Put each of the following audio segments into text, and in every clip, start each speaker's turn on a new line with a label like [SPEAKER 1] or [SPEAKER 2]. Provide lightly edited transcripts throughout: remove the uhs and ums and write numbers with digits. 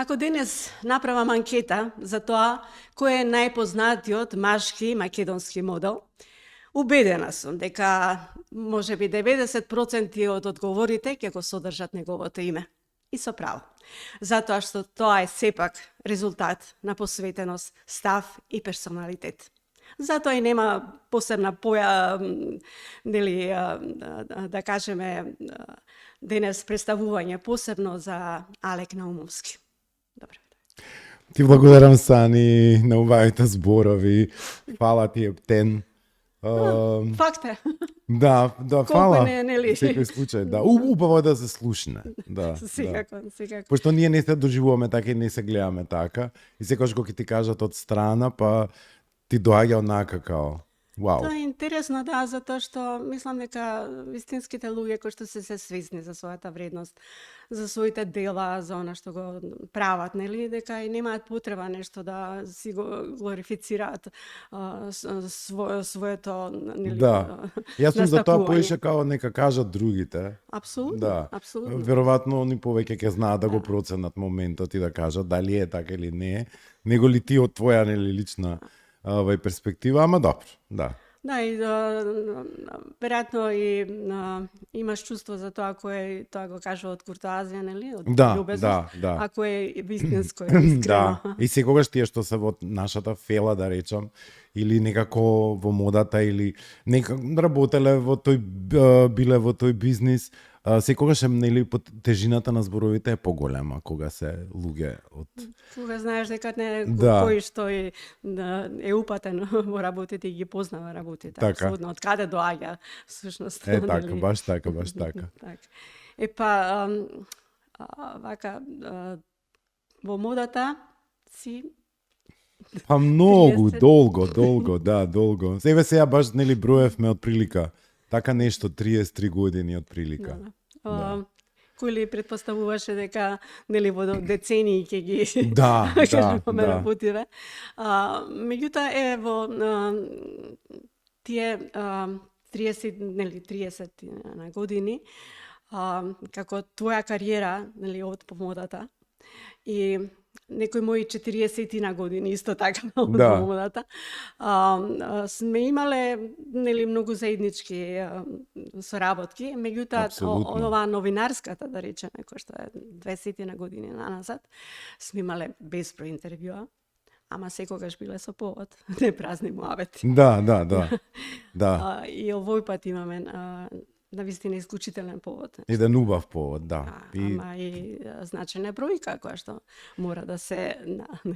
[SPEAKER 1] Ако денес направам анкета за тоа кој е најпознатиот машки македонски модел, убедена сум дека можеби 90% од одговорите ќе го содржат неговото име. И со право. Затоа што тоа е сепак резултат на посветеност, став и персоналитет. Затоа и нема посебна да кажеме, денес представување посебно за Алек Наумовски. Добре.
[SPEAKER 2] Ти благодарам, Сани, на убавите зборови. Фала ти, Ептен.
[SPEAKER 1] Факт е.
[SPEAKER 2] Да, фала.
[SPEAKER 1] Нели?
[SPEAKER 2] Секој случај, да. Убаво е да се слушне. Да,
[SPEAKER 1] секако.
[SPEAKER 2] Пошто ние не се доживуваме така и не се гледаме така. И секогаш кога ти кажат од страна, па ти доаѓа онака као, вау.
[SPEAKER 1] Тоа е интересно, да, затоа што мислам дека вистинските луѓе кои што се свесни за својата вредност, за своите дела, за она што го прават, нели, дека и немаат потреба нешто да си го глорифицираат своето, нели,
[SPEAKER 2] Да. Јас сум за тоа поише као нека кажат другите.
[SPEAKER 1] Апсолутно,
[SPEAKER 2] да.
[SPEAKER 1] апсолутно.
[SPEAKER 2] Веројатно они повеќе ќе знаат да го проценат моментот и да кажат дали е така или не е, него ли ти од твоја нели лична перспектива, ама добро, да.
[SPEAKER 1] Да, и веројатно и имаш чувство за тоа кој тоа го кажува од куртоазија, нели, од љубезност,
[SPEAKER 2] да.
[SPEAKER 1] а кој е вистинско, искрено.
[SPEAKER 2] Да, и секогаш тие што се во нашата фела, да речам, или некако во модата, или работеле во тој, биле во тој бизнис, секогаш нели тежината на зборовите е поголема кога се луѓе од
[SPEAKER 1] кога знаеш дека не кој што е упатен во работите и ги познава работите,
[SPEAKER 2] така.
[SPEAKER 1] Апсолутно од каде доаѓа всушност.
[SPEAKER 2] Е така, баш така.
[SPEAKER 1] Епа вака во модата си
[SPEAKER 2] па многу, долго, да, долго. Сега баш нели броевме од прилика. Така нешто 33 години од прилика.
[SPEAKER 1] Да. Кој ли предпоставуваше дека нели во децении ќе ги
[SPEAKER 2] кажуваме
[SPEAKER 1] работиве. Меѓутоа е во тие 30 на години како твоја кариера нели од помодата и некои мои 40 на години исто така од модата. Сме имале нели многу заеднички соработки, меѓутоа оваа новинарската, да речеме, која што е 20 на години наназад, сме имале безброј интервјуа, ама секогаш биле со повод, не празни муабети.
[SPEAKER 2] Да.
[SPEAKER 1] И овој пат имаме навистина исклучителен повод.
[SPEAKER 2] Еден убав повод, да.
[SPEAKER 1] Ама и значајна бројка која што мора да се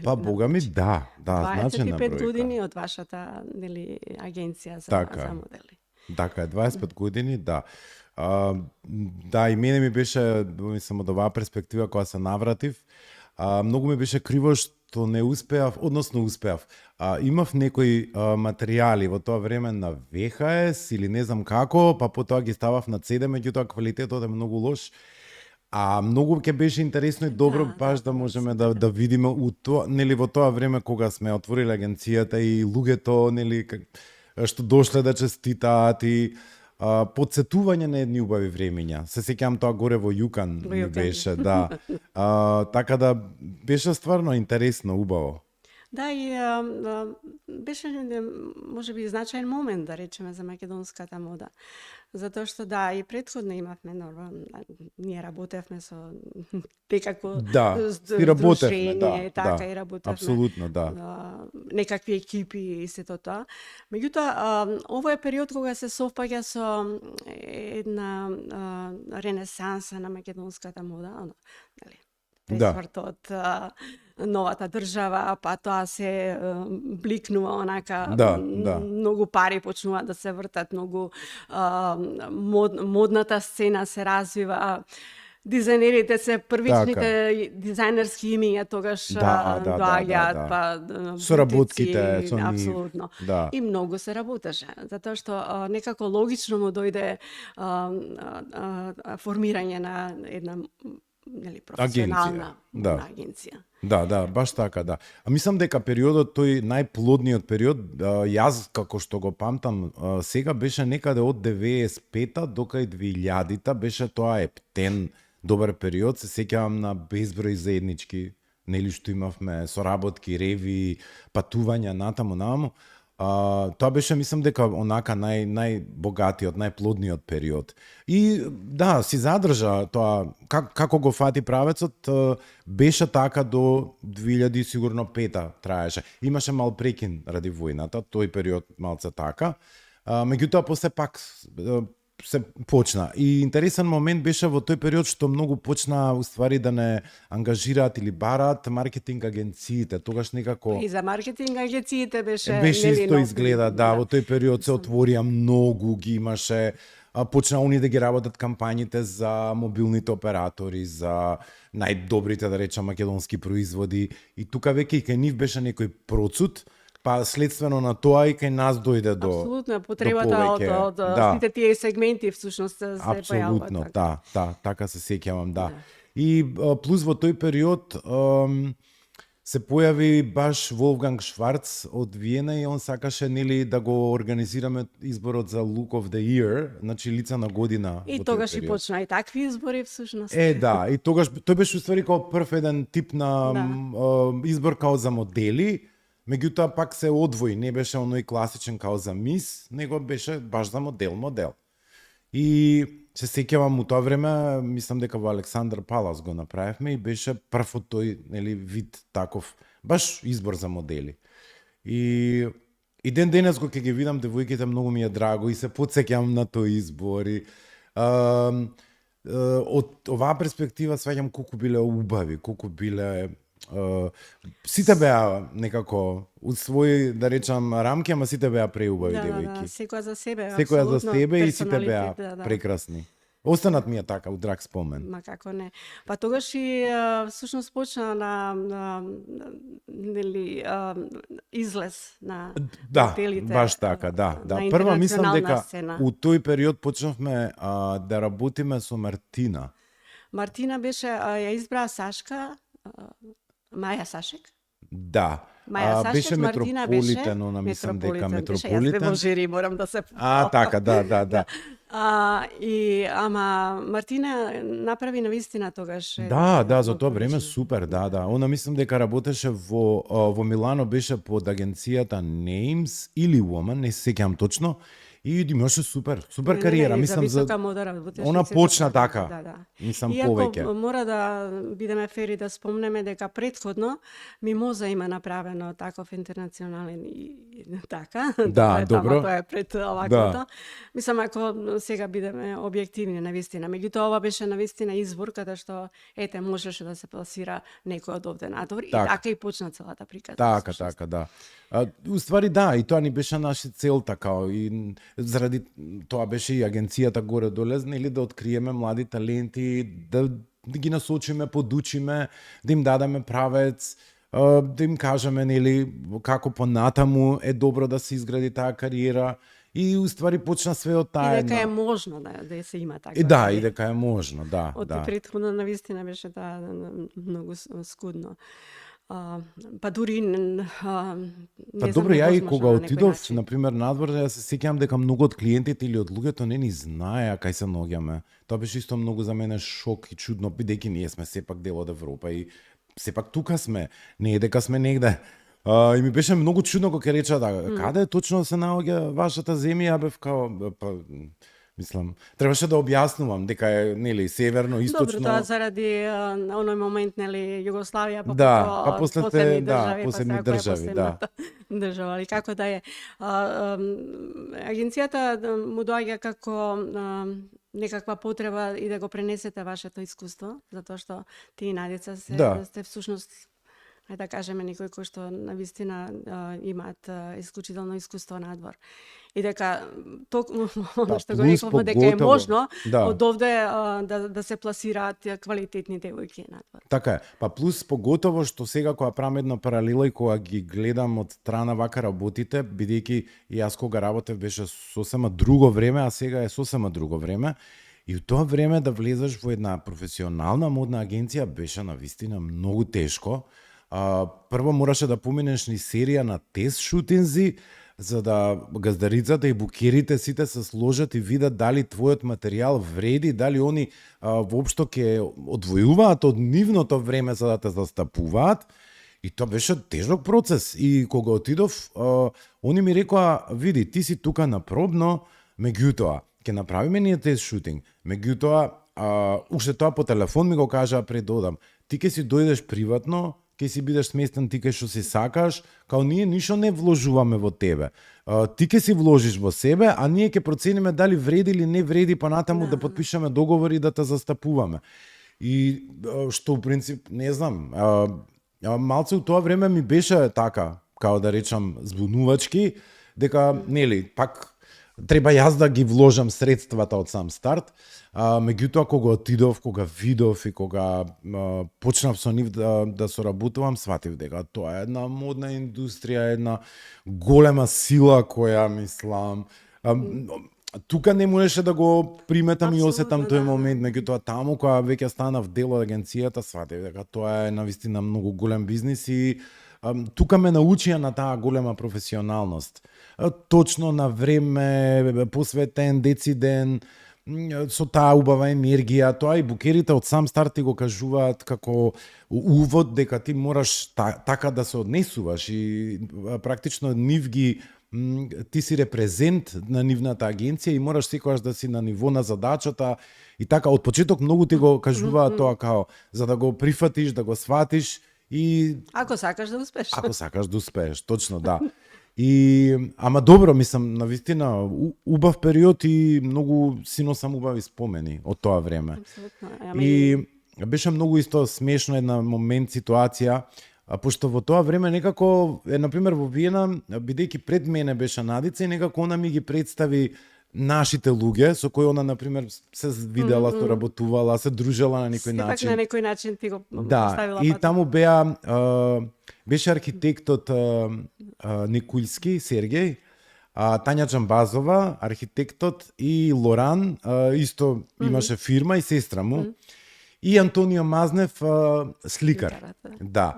[SPEAKER 2] па богами да, значајна бројка.
[SPEAKER 1] 25 години од вашата нели агенција за модели.
[SPEAKER 2] Така е, 25 години, да. Да, и мене ми беше, мислам, од оваа перспектива која се навратив, многу ми беше криво што не успеав, односно успеав. Имав некои материјали во тоа време на ВХС или не знам како, па потоа ги ставав на CD, меѓутоа квалитетот е многу лош. Многу ќе беше интересно и добро баш да можеме да видиме нели во тоа време кога сме отвориле агенцијата и луѓето нели што дошле да честитаат и подсетување на едни убави времења. Се сеќавам тоа горе во Јукан беше, да. Така да беше стварно интересно, убаво.
[SPEAKER 1] Да, и беше можеби значаен момент, да речеме, за македонската мода. Затоа што да, и претходно имавме ние работевме со некако здружение, така и работевме.
[SPEAKER 2] Апсолутно, да.
[SPEAKER 1] Некакви екипи и сето тоа. Меѓутоа, овој е период кога се совпаѓа со една ренесанса на македонската мода, нели? Пресвртот, новата држава, па тоа се бликнува онака, многу пари почнува да се вртат, многу модната сцена се развива, дизајнерите се првичните дизајнерски имиња тогаш доаѓаат, па
[SPEAKER 2] соработките со нив.
[SPEAKER 1] Апсолутно. И многу се работеше, затоа што некако логично му дојде формирање на една професионална агенција.
[SPEAKER 2] Да, баш така, да. Мислам дека периодот, тој најплодниот период, јас како што го памтам сега, беше некаде од 95-та до кај 2000-та, беше тоа Ептен добар период, се сеќавам на безброј заеднички нели што имавме соработки, реви, патувања натаму. Тоа беше, мислам дека онака најбогатиот, најплодниот период. И да, си задржа тоа, како го фати правецот, беше така до 2000 сигурно 5 траеше. Имаше мал прекин ради војната, тој период малце така. Меѓутоа после пак се почна. И интересен момент беше во тој период што многу почна уствари да не ангажираат или бараат маркетинг агенциите. Тогаш некако
[SPEAKER 1] И за маркетинг агенциите беше
[SPEAKER 2] беше
[SPEAKER 1] нели
[SPEAKER 2] исто
[SPEAKER 1] нов-
[SPEAKER 2] изгледа, да, во тој период се отворија многу, ги имаше, почна они да ги работат кампањите за мобилните оператори, за најдобрите, да речам, македонски производи. И тука веќе и кај нив беше некој процут, па следствено на тоа и кај нас дојде до
[SPEAKER 1] Апсолутно, потребата од сите тие сегменти всушност се појавува.
[SPEAKER 2] Апсолутно, да, така се сеќавам, да. И плюс во тој период се појави баш Волфганг Шварц од Виена и он сакаше нели да го организираме изборот за Look of the Year, значи лица на година.
[SPEAKER 1] И
[SPEAKER 2] во тој
[SPEAKER 1] тогаш и
[SPEAKER 2] период.
[SPEAKER 1] почна и такви избори всушност.
[SPEAKER 2] Да, и тогаш тој беше уствари као прв еден тип на избор као за модели, меѓутоа пак се одвои, не беше оној класичен као за мис, него беше баш за модел. И се сеќавам у тоа време, мислам дека во Александр Палас го направивме и беше прв од тој, нели, вид таков, баш избор за модели. И ден денес кога ќе ги видам девојките, многу ми е драго и се потсеќам на тој избор. И, од оваа перспектива сваќам колку биле убави, колку биле сите беа некако у своји, да речам, рамки, ама сите беа преубави девојки.
[SPEAKER 1] Секоја за себе,
[SPEAKER 2] Секоја за
[SPEAKER 1] апсолутно,
[SPEAKER 2] себе и сите беа
[SPEAKER 1] персоналитет,
[SPEAKER 2] прекрасни. Останат ми е така, у драг спомен.
[SPEAKER 1] Ма како не. Па тогаш и всушност почна на нели излез на моделите.
[SPEAKER 2] Баш така, да.
[SPEAKER 1] на
[SPEAKER 2] Прва мислам дека
[SPEAKER 1] интернационална сцена.
[SPEAKER 2] у тој период почнавме да работиме со Мартина.
[SPEAKER 1] Мартина беше ја избра Сашка, Маја Сашек.
[SPEAKER 2] Да.
[SPEAKER 1] Маја Сашек,
[SPEAKER 2] беше
[SPEAKER 1] Мартина беше
[SPEAKER 2] Метрополитен, она мислам дека
[SPEAKER 1] Беше, јас
[SPEAKER 2] Метрополитен.
[SPEAKER 1] бе во жири, морам да се
[SPEAKER 2] Така, да.
[SPEAKER 1] Ама Мартина направи навистина тогаш.
[SPEAKER 2] Да, за тоа време супер, да. Она мислам дека работеше во Милано, беше под агенцијата Names или Woman, не се сеќавам точно. И имаше супер кариера, мислам за
[SPEAKER 1] висока мода работеше.
[SPEAKER 2] она почна
[SPEAKER 1] Да.
[SPEAKER 2] така. Мислам
[SPEAKER 1] Иако
[SPEAKER 2] повеќе.
[SPEAKER 1] мора да бидеме фери да спомнеме дека претходно Мимоза има направено таков интернационален и така.
[SPEAKER 2] Да, добро.
[SPEAKER 1] Тоа е пред оваквото. Мислам, ако сега бидеме објективни навистина. Меѓутоа ова беше навистина избор каде што ете можеше да се пласира некој од овде надвор и така и почна целата прика.
[SPEAKER 2] Така, да. Уствари да, и тоа ни беше наша цел така, и заради тоа беше и агенцијата горе доле, нели да откриеме млади таленти, да ги насочиме, подучиме, да им дадеме правец, да им кажеме нели како понатаму е добро да се изгради таа кариера. И уствари почна све од таа
[SPEAKER 1] И дека е можно да се има така.
[SPEAKER 2] и дека е можно, да.
[SPEAKER 1] Од претходно навистина беше таа многу скудно. Па дури не
[SPEAKER 2] добро, ја и кога отидов, например, надвор, ја се сеќавам дека многу од клиентите или од луѓето не ни знаеа кај се наоѓаме. Тоа беше исто многу за мене шок и чудно, бидејќи ние сме сепак дел од Европа и сепак тука сме, не е дека сме негде. И ми беше многу чудно кога ќе реча каде точно се наоѓа вашата земја, бев као мислам, требаше да објаснувам дека е нели северно, источно.
[SPEAKER 1] Добро, тоа заради оној момент нели Југославија
[SPEAKER 2] па после посебни држави, да.
[SPEAKER 1] Држава, али како да е. Агенцијата му доаѓа како некаква потреба и да го пренесете вашето искуство, затоа што тие надеца сте всушност да кажеме некои кои што навистина имаат исклучително искуство надвор. И дека токму она што го рековме дека е можно од овде да се пласираат квалитетни девојки надвор.
[SPEAKER 2] Така е. Па плюс поготово што сега кога правам една паралела и кога ги гледам од страна вака работите, бидејќи и јас кога работев беше сосема друго време, а сега е сосема друго време. И у тоа време да влезеш во една професионална модна агенција беше навистина многу тешко. Прво мораше да поминеш ни серија на тест шутинзи, за да газдарицата и букерите сите се сложат и видат дали твојот материјал вреди, дали они воопшто ќе одвојуваат од нивното време за да те застапуваат. И тоа беше тежок процес. И кога отидов, они ми рекоа, види, ти си тука на пробно, меѓутоа, ќе направиме ние тест шутинг. Меѓутоа, уште тоа по телефон ми го кажаа пред да одам. Ти ќе си дојдеш приватно, ќе си бидеш сместен ти кај што си сакаш, као ние ништо не вложуваме во тебе. Ти ќе си вложиш во себе, а ние ќе процениме дали вреди или не вреди понатаму да подпишеме договори и да те застапуваме. И што в принцип, не знам, малце у тоа време ми беше така, као да речам, збунувачки, дека, нели, пак треба јас да ги вложам средствата од сам старт. Меѓутоа, кога отидов, кога видов и кога почнав со нив да соработувам, сватив дека тоа е една модна индустрија, една голема сила која, мислам, тука не можеше да го приметам и осетам тој момент, меѓутоа таму кога веќе станав дел од агенцијата, сватив дека тоа е навистина многу голем бизнис и тука ме научија на таа голема професионалност. Точно на време, посветен, дециден, со таа убава енергија, тоа и букерите од сам старт ти го кажуваат како увод дека ти мораш така да се однесуваш и практично нив ги ти си репрезент на нивната агенција и мораш секогаш да си на ниво на задачата и така од почеток многу ти го кажуваат тоа као за да го прифатиш, да го сватиш и
[SPEAKER 1] ако сакаш да успееш.
[SPEAKER 2] Ако сакаш да успееш, точно да. И ама добро, мислам, навистина убав период и многу си носам убави спомени од тоа време.
[SPEAKER 1] Апсолутно.
[SPEAKER 2] И беше многу исто смешно една момент ситуација, пошто во тоа време некако, например во Виена, бидејќи пред мене беше Надица и некако она ми ги представи нашите луѓе со кои она например се видела, соработувала, се дружела на некој начин.
[SPEAKER 1] Сепак на некој начин ти го
[SPEAKER 2] Да,
[SPEAKER 1] поставила
[SPEAKER 2] и
[SPEAKER 1] патот.
[SPEAKER 2] таму беше архитектот Никулски Сергеј, Тања Джамбазова, архитектот и Лоран, исто имаше фирма и сестра му, и Антонио Мазнев, сликар. Да.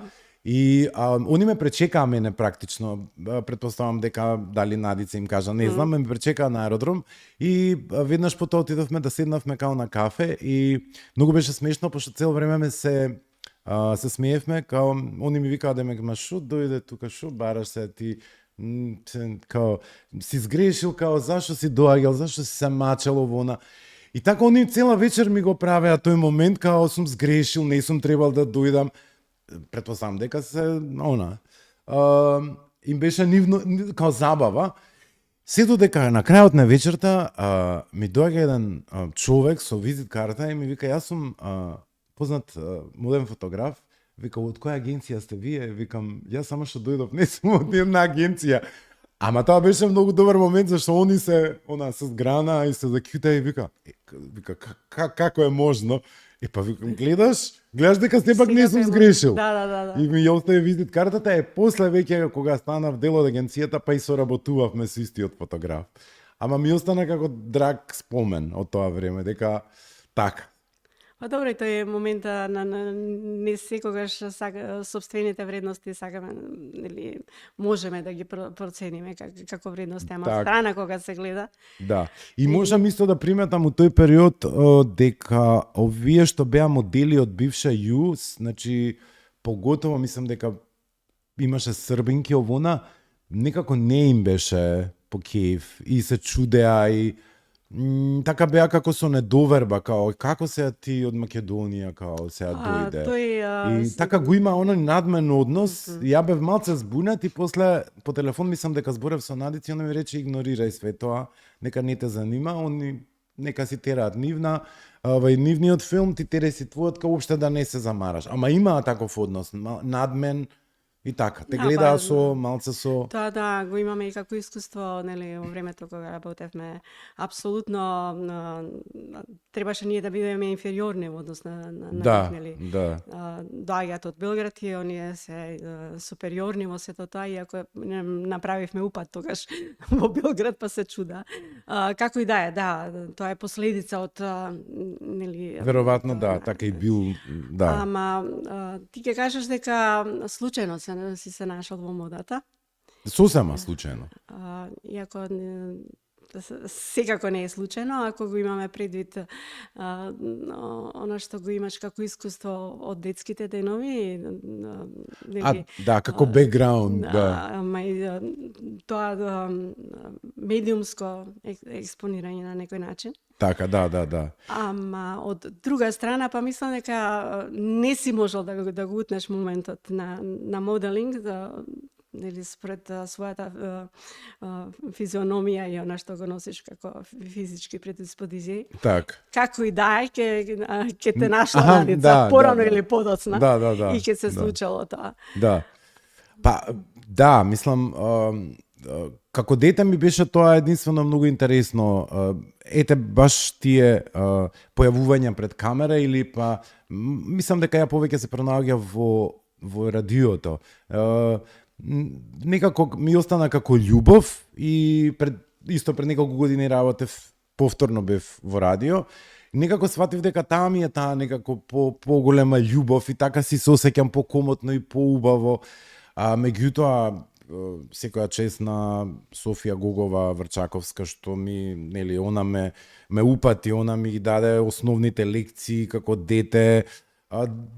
[SPEAKER 2] И они ме пречекаа мене практично, претпоставам дека дали Надица им кажа, не знам, ме пречекаа на аеродром и веднаш потоа отидовме да седнавме као на кафе и многу беше смешно, пошто цел време се смеевме, као они ми викаа да ме шо дојде тука, шо бараш се ти, као си сгрешил, као зашо си доаѓал, зашо си се мачело во она. И така они цела вечер ми го правеа тој момент, као сум сгрешил, не сум требал да дојдам. Претпоставам дека се она им беше нивно као забава. Се додека на крајот на вечерта ми доаѓа еден човек со визит карта и ми вика јас сум познат моден фотограф. Вика од која агенција сте вие? Викам јас само што дојдов, не сум од една агенција. Ама тоа беше многу добар момент зашто они се се зграна и се закјута и вика како е можно? И па викам гледаш дека сепак не сум сгрешил.
[SPEAKER 1] Да.
[SPEAKER 2] И ми ја остави визит картата е после веќе кога станав дел од агенцијата, па и соработувавме со истиот фотограф. Ама ми остана како драг спомен од тоа време дека така.
[SPEAKER 1] Па добро, и тој е момента на не секогаш сопствените вредности сакаме, нели, можеме да ги процениме како вредности, ама страна кога се гледа.
[SPEAKER 2] Да. И можам исто да приметам у тој период дека овие што беа модели од бивша ЮС, значи поготово мислам дека имаше србинки овона, некако не им беше по кејф и се чудеа и така беа како со недоверба, као како се ти од Македонија, као се дојде. И така го има оној надмен однос. Ја бев малце збунет и после по телефон мислам дека зборев со Надица и она ми рече игнорирај све тоа, нека не те занима, они нека си тераат нивна, нивниот филм, ти тере си твојот, као уопште да не се замараш. Ама има таков однос, надмен. И така, те гледаа со малце со...
[SPEAKER 1] Тоа да, го имаме и како искуство, нели, во времето кога работевме, апсолутно требаше ние да бидеме инфериорни во однос на нели.
[SPEAKER 2] Да.
[SPEAKER 1] Доаѓаат од Белград и оние се супериорни во сето тоа, иако направивме упат тогаш во Белград, па се чуда. Како и да е, да, тоа е последица од нели...
[SPEAKER 2] Веројатно да, така и бил, да.
[SPEAKER 1] Ама ти ќе кажеш дека случајно си се нашол во модата.
[SPEAKER 2] Сосема случајно.
[SPEAKER 1] Иако секако не е случајно, ако го имаме предвид она што го имаш како искуство од детските денови.
[SPEAKER 2] Да, како бекграунд, да.
[SPEAKER 1] Ама и тоа медиумско експонирање на некој начин.
[SPEAKER 2] Така, да.
[SPEAKER 1] Ама од друга страна, па мислам дека не си можел да го утнеш моментот на моделинг, или според својата физиономија и она што го носиш како физички предиспозиција.
[SPEAKER 2] Так.
[SPEAKER 1] Како и да е, ќе те нашла раница, порано или подоцна.
[SPEAKER 2] Да.
[SPEAKER 1] И ќе се случило тоа.
[SPEAKER 2] Да. Па, да, мислам, како дете ми беше тоа единствено многу интересно. Ете, баш тие појавувања пред камера или па, мислам дека ја повеќе се пронаоѓа во радиото. Некако ми остана како љубов и исто пред неколку години работев, повторно бев во радио. Некако сватив дека таа ми е таа некако поголема љубов и така си се осеќам покомотно и поубаво. Меѓутоа, секоја чест на Софија Гогова Врчаковска, што ми, нели, она ме упати, она ми ги даде основните лекции како дете,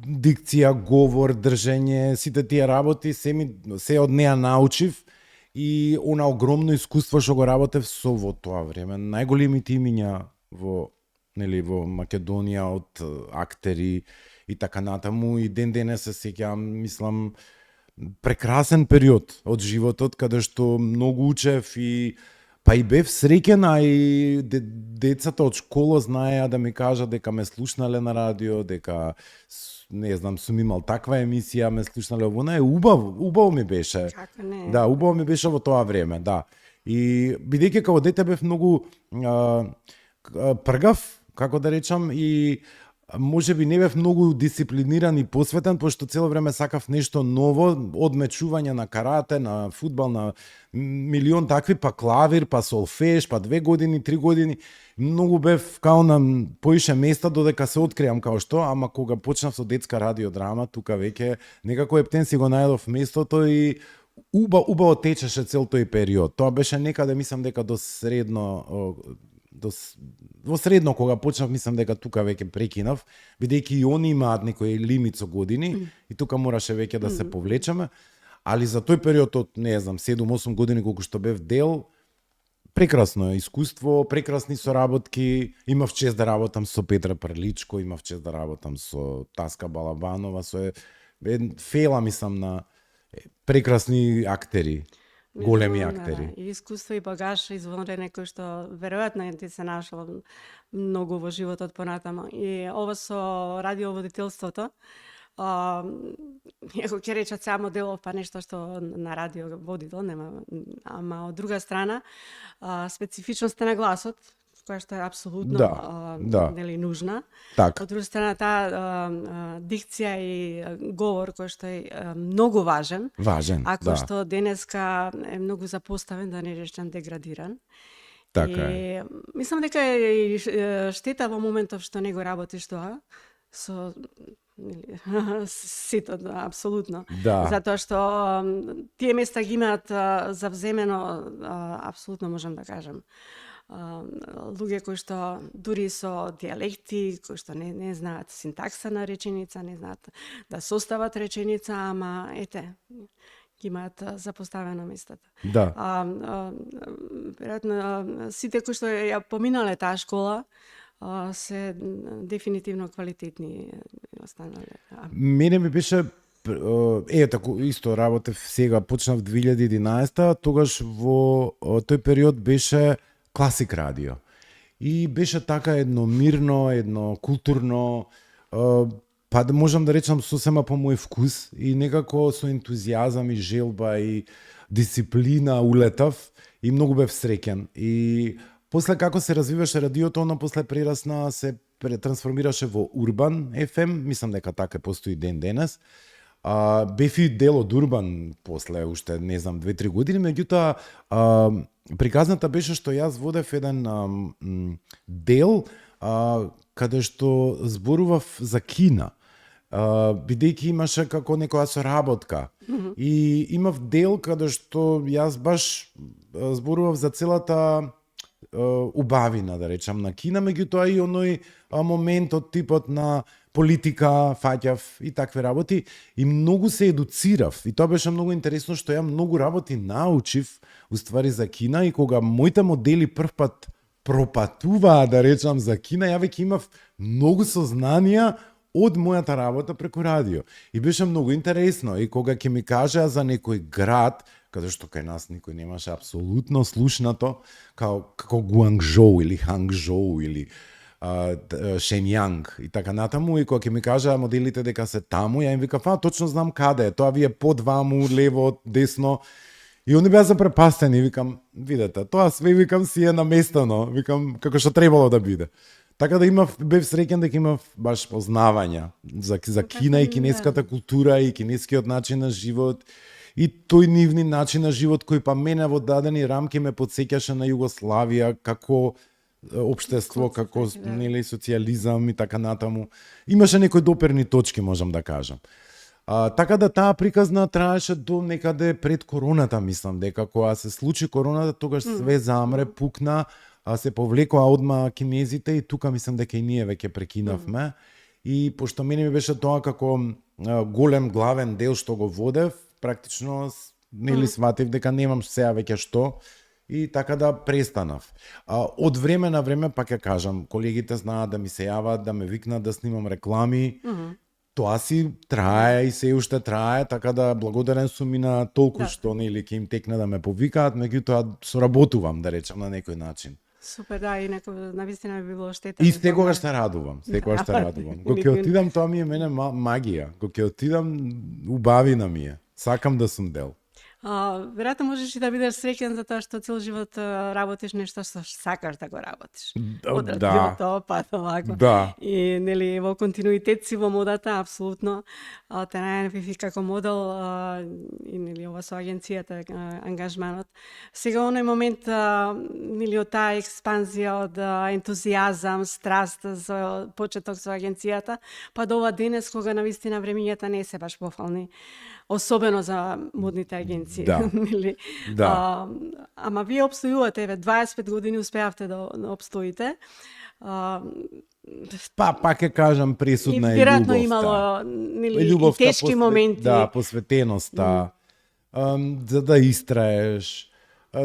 [SPEAKER 2] дикција, говор, држење, сите тие работи се од неа научив и она огромно искуство што го работев со во тоа време. Најголемите имиња во Македонија од актери и така натаму, и ден денес се сеќавам, мислам, прекрасен период од животот каде што многу учев и па и бев среќен, а и децата од школа знаеа да ми кажат дека ме слушнале на радио, дека не знам, сум имал таква емисија, ме слушнале овој, е убаво ми беше.
[SPEAKER 1] Како не?
[SPEAKER 2] Да, убаво ми беше во тоа време, да. И бидејќи како дете бев многу пргав, како да речам, и може би не бев многу дисциплиниран и посветен, пошто цело време сакав нешто ново, од мечување на карате, на фудбал, на милион такви, па клавир, па солфеж, па 2 години, 3 години. Многу бев као на поише места додека се откриам као што, ама кога почнав со детска радиодрама, тука веќе некако ептен си го најдов местото и убаво течеше цел тој период. Тоа беше некаде, мислам дека до средно во средно кога почнав, мислам дека тука веќе прекинав, бидејќи и они имаат некој лимит со години и тука мораше веќе да се повлечеме, али за тој период од, не знам, 7-8 години колку што бев дел, прекрасно искуство, прекрасни соработки, имав чест да работам со Петра Прличко, имав чест да работам со Таска Балабанова, со фела, мислам, на прекрасни актери. Големи актери.
[SPEAKER 1] И искуство и багаж извонреден кој што веројатно ти се нашол многу во животот понатаму. И ова со радиоводителството, иако ќе речат само делов па нешто што на радио водител, нема, ама од друга страна, специфичноста на гласот, која што е апсолутно нели нужна.
[SPEAKER 2] Так.
[SPEAKER 1] Од друга страна, таа дикција и говор кој што е многу важен. Ако што денеска е многу запоставен, да не речам деградиран.
[SPEAKER 2] Така
[SPEAKER 1] е. Мислам дека е штета во моментов што не го работиш тоа со сето, апсолутно. Затоа што тие места ги имаат завземено, апсолутно можам да кажам, луѓе кои што дури со диалекти, кои што не знаат синтакса на реченица, не знаат да состават реченица, ама ете, ги имаат запоставено местата.
[SPEAKER 2] Да.
[SPEAKER 1] Веројатно сите кои што ја поминале таа школа се дефинитивно квалитетни останале.
[SPEAKER 2] Мене ми беше тако исто работев сега, почнав 2011, тогаш во тој период беше класик радио. И беше така едно мирно, едно културно, па да можам да речам сосема по мој вкус и некако со ентузијазам и желба и дисциплина улетав и многу бев среќен. И после како се развиваше радиото, оно после прерасна, се трансформираше во Урбан FM, мислам дека така постои ден денес. Бев и дел од Урбан после уште, не знам, 2-3 години, меѓутоа приказната беше што јас водев еден дел каде што зборував за Кина. бидејќи имаше како некоја соработка. И имав дел каде што јас баш зборував за целата убавина, да речам, на Кина, меѓутоа и оној момент од типот на политика, фаќав и такви работи, и многу се едуцирав. И тоа беше многу интересно, што ја многу работи научив, уствари, за Кина, и кога моите модели првпат пропатуваа, да речам, за Кина, ја веќе имав многу сознанија од мојата работа преку радио. И беше многу интересно. И кога ќе ми кажаа за некој град, каде што кај нас никој немаше апсолутно слушнато, како Гуанчжоу или Хангчжоу или Шенјанг и така натаму, и кога ќе ми кажаа моделите дека се таму, ја им викав, точно знам каде е, тоа ви е под ваму, лево, десно. И они беа запрепастени, викам, видете, тоа све, викам, си е наместено, викам, како што требало да биде. Така да бев среќен дека имав баш познавања за Кина и кинеската култура и кинескиот начин на живот и тој нивни начин на живот кој па мене во дадени рамки ме потсеќаше на Југославија како општество, како нели социјализам и така натаму. Имаше некои доперни точки, можам да кажам. Така да таа приказна траеше до некаде пред короната, мислам, дека кога се случи короната, тогаш све замре, пукна, се повлекоа одма кинезите и тука мислам дека и ние веќе прекинавме. И пошто мене ми беше тоа како голем главен дел што го водев, практично нели сватив дека немам сега веќе што и така да престанав. Од време на време, пак ја кажам, колегите знаат да ми се јават, да ме викнат да снимам реклами. Тоа си трае и се уште трае, така да благодарен сум и на толку што нели ќе им текне да ме повикаат, меѓутоа соработувам, да речам, на некој начин.
[SPEAKER 1] Супер, да, и навистина би било штета.
[SPEAKER 2] И секогаш се радувам, секогаш се радувам. Кога ќе отидам, тоа ми е мене магија. Кога ќе отидам, убавина ми е. Сакам да сум дел.
[SPEAKER 1] Веројатно можеш и да бидеш среќен за тоа што цел живот работиш нешто што сакаш да го работиш. Од радиото, па овако.
[SPEAKER 2] Да.
[SPEAKER 1] И нели во континуитет си во модата, апсолутно. Те најавив и како модел и нели ова со агенцијата ангажманот. Сега оној момент нели од таа експанзија од ентузијазам, страст за почеток со агенцијата, па до ова денес кога навистина времињата не се баш пофални. Особено за модните агенции.
[SPEAKER 2] Да. Да.
[SPEAKER 1] Ама вие обстојувате, 25 години успеавте да обстоите.
[SPEAKER 2] Пак ќе кажам, присутна е љубовта.
[SPEAKER 1] Веројатно имало нели, и тешки моменти.
[SPEAKER 2] Да, посветеноста. За да истраеш,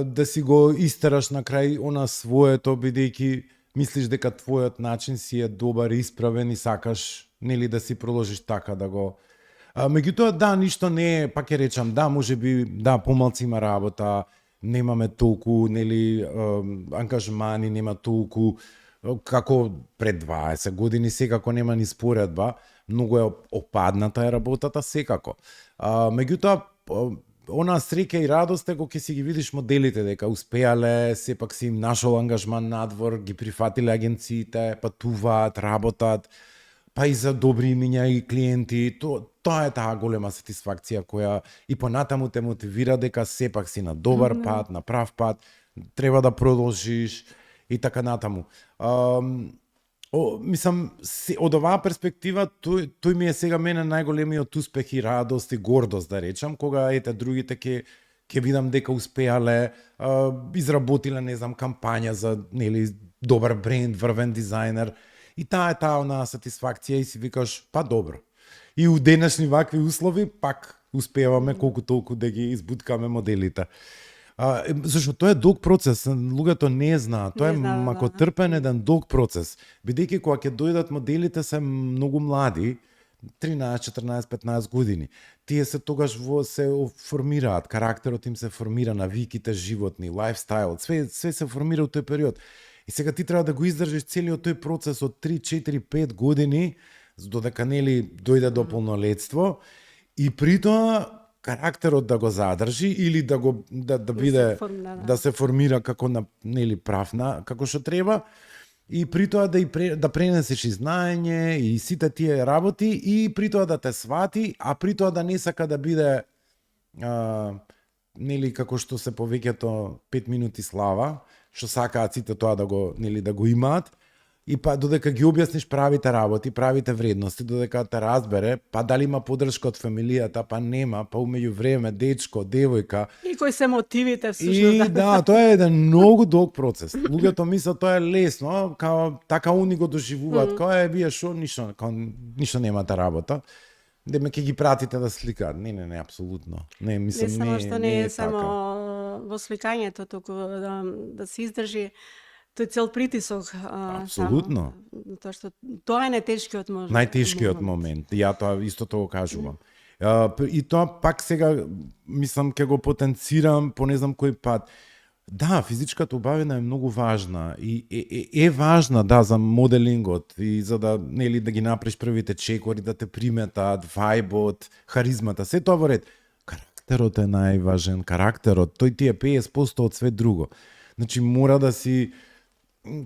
[SPEAKER 2] да си го истераш на крај она своето, бидејќи мислиш дека твојот начин си е добар и исправен и сакаш нели да си продолжиш така да го. Меѓутоа, да, ништо не е, пак ќе речам, да, можеби, да, помалци има работа, немаме толку, нели, ангажмани, нема толку, како пред 20 години, секако нема ни споредба, многу е опадната е работата, секако. Меѓутоа, она среќа и радост е кога ќе си ги видиш моделите, дека успеале, сепак си им нашол ангажман надвор, ги прифатиле агенциите, патуваат, работат, па и за добри имиња и клиенти, тоа е таа голема сатисфакција која и понатаму те мотивира дека сепак си на добар пат, на прав пат, треба да продолжиш и така натаму. Мислам, од оваа перспектива, тој ми е сега мене најголемиот успех и радост и гордост, да речам, кога ете другите ќе видам дека успеале, изработиле, не знам, кампања за нели добар бренд, врвен дизајнер. И таа е таа онаа сатисфакција и си викаш, па добро. И у денешни вакви услови пак успеваме колку толку да ги избуткаме моделите. Зашто тоа е долг процес, луѓето не знаат, тоа е макотрпен еден долг процес. Бидејќи кога ќе дојдат моделите се многу млади, 13, 14, 15 години. Тие се тогаш се формираат, карактерот им се формира, навиките животни, лајфстайл, све се формира у тој период. И сега ти треба да го издржиш целиот тој процес од 3, 4, 5 години, додека нели дојде до полнолетство, и при тоа карактерот да го задржи или да го да биде да се формира како на нели правна, како што треба, и при тоа да пренесеш и знаење и сите тие работи, и при тоа да те свати, а при тоа да не сака да биде нели како што се повеќето 5 минути слава, што сакаат сите тоа да го нели да го имаат, И па додека ги објасниш правите работи, правите вредности, додека те разбере, па дали има поддршка од фамилијата, па нема, па умеѓу време дечко, девојка.
[SPEAKER 1] И кои се мотивите всушност.
[SPEAKER 2] И да, тоа е еден многу долг процес. Луѓето мислат тоа е лесно, као така они го доживуваат, као вие шо ништо немате работа. Деме ќе ги пратите да сликаат. Не, апсолутно. Не, мислам,
[SPEAKER 1] не само што не е само
[SPEAKER 2] така.
[SPEAKER 1] во сликањето, туку да се издржи тој цел притисок.
[SPEAKER 2] Апсолутно.
[SPEAKER 1] Тоа што тоа е најтешкиот момент.
[SPEAKER 2] Најтешкиот момент. Ја тоа истото го кажувам. И тоа пак сега мислам ќе го потенцирам по не знам кој пат. Да, физичката убавина е многу важна и е важна за моделингот и за да нели да ги направиш првите чекори, да те приметат, вајбот, харизмата, се тоа во ред. Карактерот е најважен, карактерот, тој ти е 50% од све друго. Значи мора да си,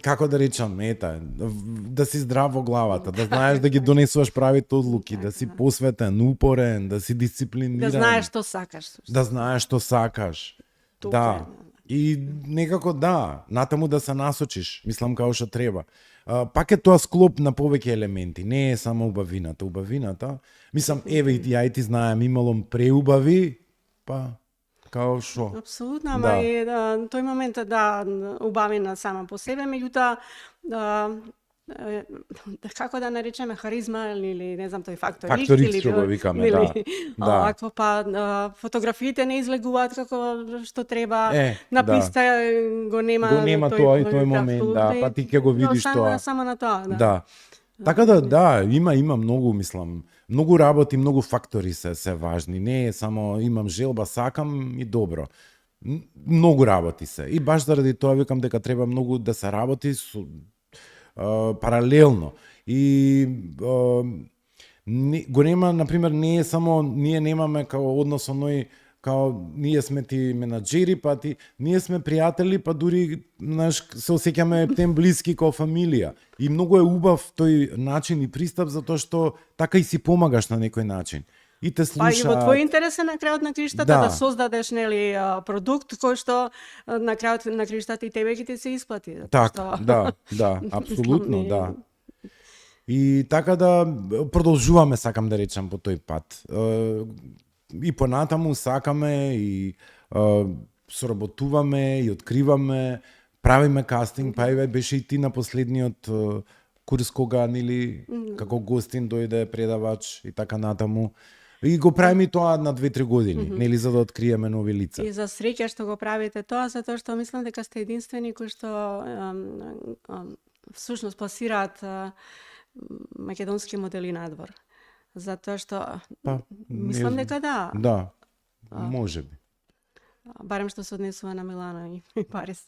[SPEAKER 2] како да речам, да си здрав во главата, да знаеш да ги донесуваш правите одлуки, да си посветен, упорен, да си дисциплиниран.
[SPEAKER 1] Да знаеш што сакаш.
[SPEAKER 2] Да знаеш што сакаш. Да. И некако натаму да се насочиш, мислам као што треба. Пак е тоа склоп на повеќе елементи, не е само убавината. Убавината, мислам, еве и ја и ти знаем, ималом преубави, па као шо.
[SPEAKER 1] Апсолутно, ама и тој момент убавина сама по себе, меѓутоа како да наречеме харизма или не знам тој фактор
[SPEAKER 2] X или што го викаме,
[SPEAKER 1] овакво па фотографиите не излегуваат како што треба, на писта го нема
[SPEAKER 2] тој момент, па ти ќе го видиш тоа.
[SPEAKER 1] Само на тоа,
[SPEAKER 2] да. Така има многу, мислам, многу работи, многу фактори се важни. Не е само имам желба, сакам и добро. Многу работи се. И баш заради тоа викам дека треба многу да се работи со паралелно. И го нема, например, не е само ние немаме као однос оној као ние сме ти менаџери, па ние сме пријатели, па дури се осеќаме тем блиски како фамилија. И многу е убав тој начин и пристап затоа што така и си помагаш на некој начин. И те слушаат.
[SPEAKER 1] Па и во твој интерес е на крајот на криштата да создадеш продукт кој што на крајот на криштата и тебе ќе ти се исплати.
[SPEAKER 2] Така, апсолутно, да. И така продолжуваме, сакам да речам, по тој пат. И понатаму сакаме и соработуваме и откриваме, правиме кастинг, па еве беше и ти на последниот курс кога нели како гостин дојде предавач и така натаму. И го правиме тоа на 2-3 години, нели за да откриеме нови лица.
[SPEAKER 1] И за среќа што го правите тоа, затоа што мислам дека сте единствени кои што всушност пласираат македонски модели надвор. Затоа што мислам дека
[SPEAKER 2] Да, можеби.
[SPEAKER 1] Барем што се однесува на Милано и Париз.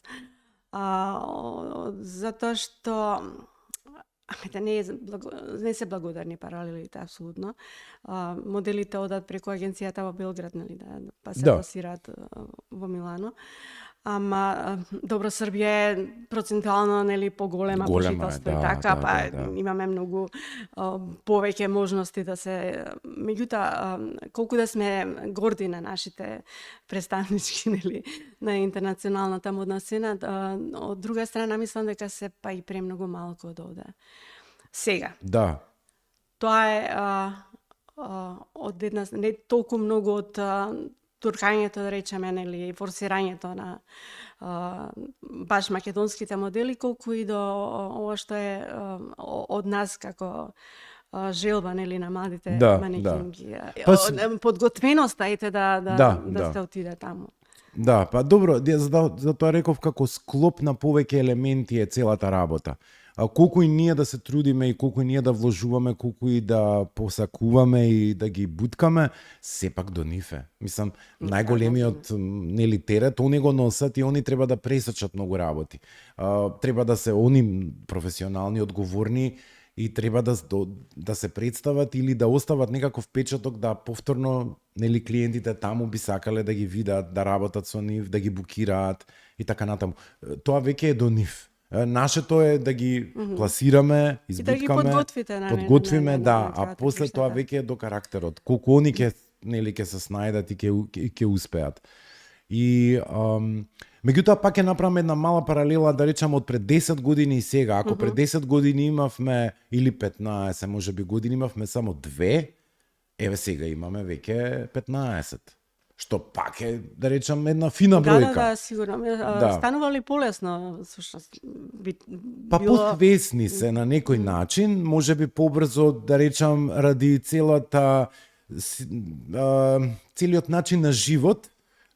[SPEAKER 1] Затоа што не се благодарни паралелите, апсолутно. Моделите одат преку агенцијата во Белград, нели, па се пласираат во Милано. Ама добро, Србија е процентуално нели поголема пожителство и така, имаме многу повеќе можности да се, меѓутоа колку да сме горди на нашите представнички нели на интернационалната модна сцена, од друга страна мислам дека се па и премногу малку од овде. Сега.
[SPEAKER 2] Да.
[SPEAKER 1] Тоа е од една не толку многу од туркањето, да речеме, нели, форсирањето на баш македонските модели, колку и до ова што е од нас како желба, нели, на младите манекинки. Подготвеноста да се отиде таму.
[SPEAKER 2] Да, па добро, за тоа реков како склоп на повеќе елементи е целата работа. Колку и ние да се трудиме и колку и ние да вложуваме, колку и да посакуваме и да ги буткаме, сепак до нив е. Мислам, најголемиот нели терет, они го носат и они треба да пресечат многу работи. Треба да се они професионални, одговорни и треба да се представат или да остават некаков печаток да повторно нели клиентите таму би сакале да ги видат, да работат со нив, да ги букираат и така натаму. Тоа веќе е до нив. Нашето е да ги пласираме, избуткаме, подготвиме, а после тоа веќе е до карактерот. Колку они ќе се снајдат и ќе успеат. И меѓутоа пак ќе направам една мала паралела, да речам од пред 10 години и сега. Ако пред 10 години имавме или 15, можеби години имавме само 2, еве сега имаме веќе 15. Што пак е, да речам, една фина бројка.
[SPEAKER 1] Да, сигурно. Станува ли полесно, всушност?
[SPEAKER 2] Па посвесни се на некој начин, можеби побрзо, да речам, ради целиот начин на живот,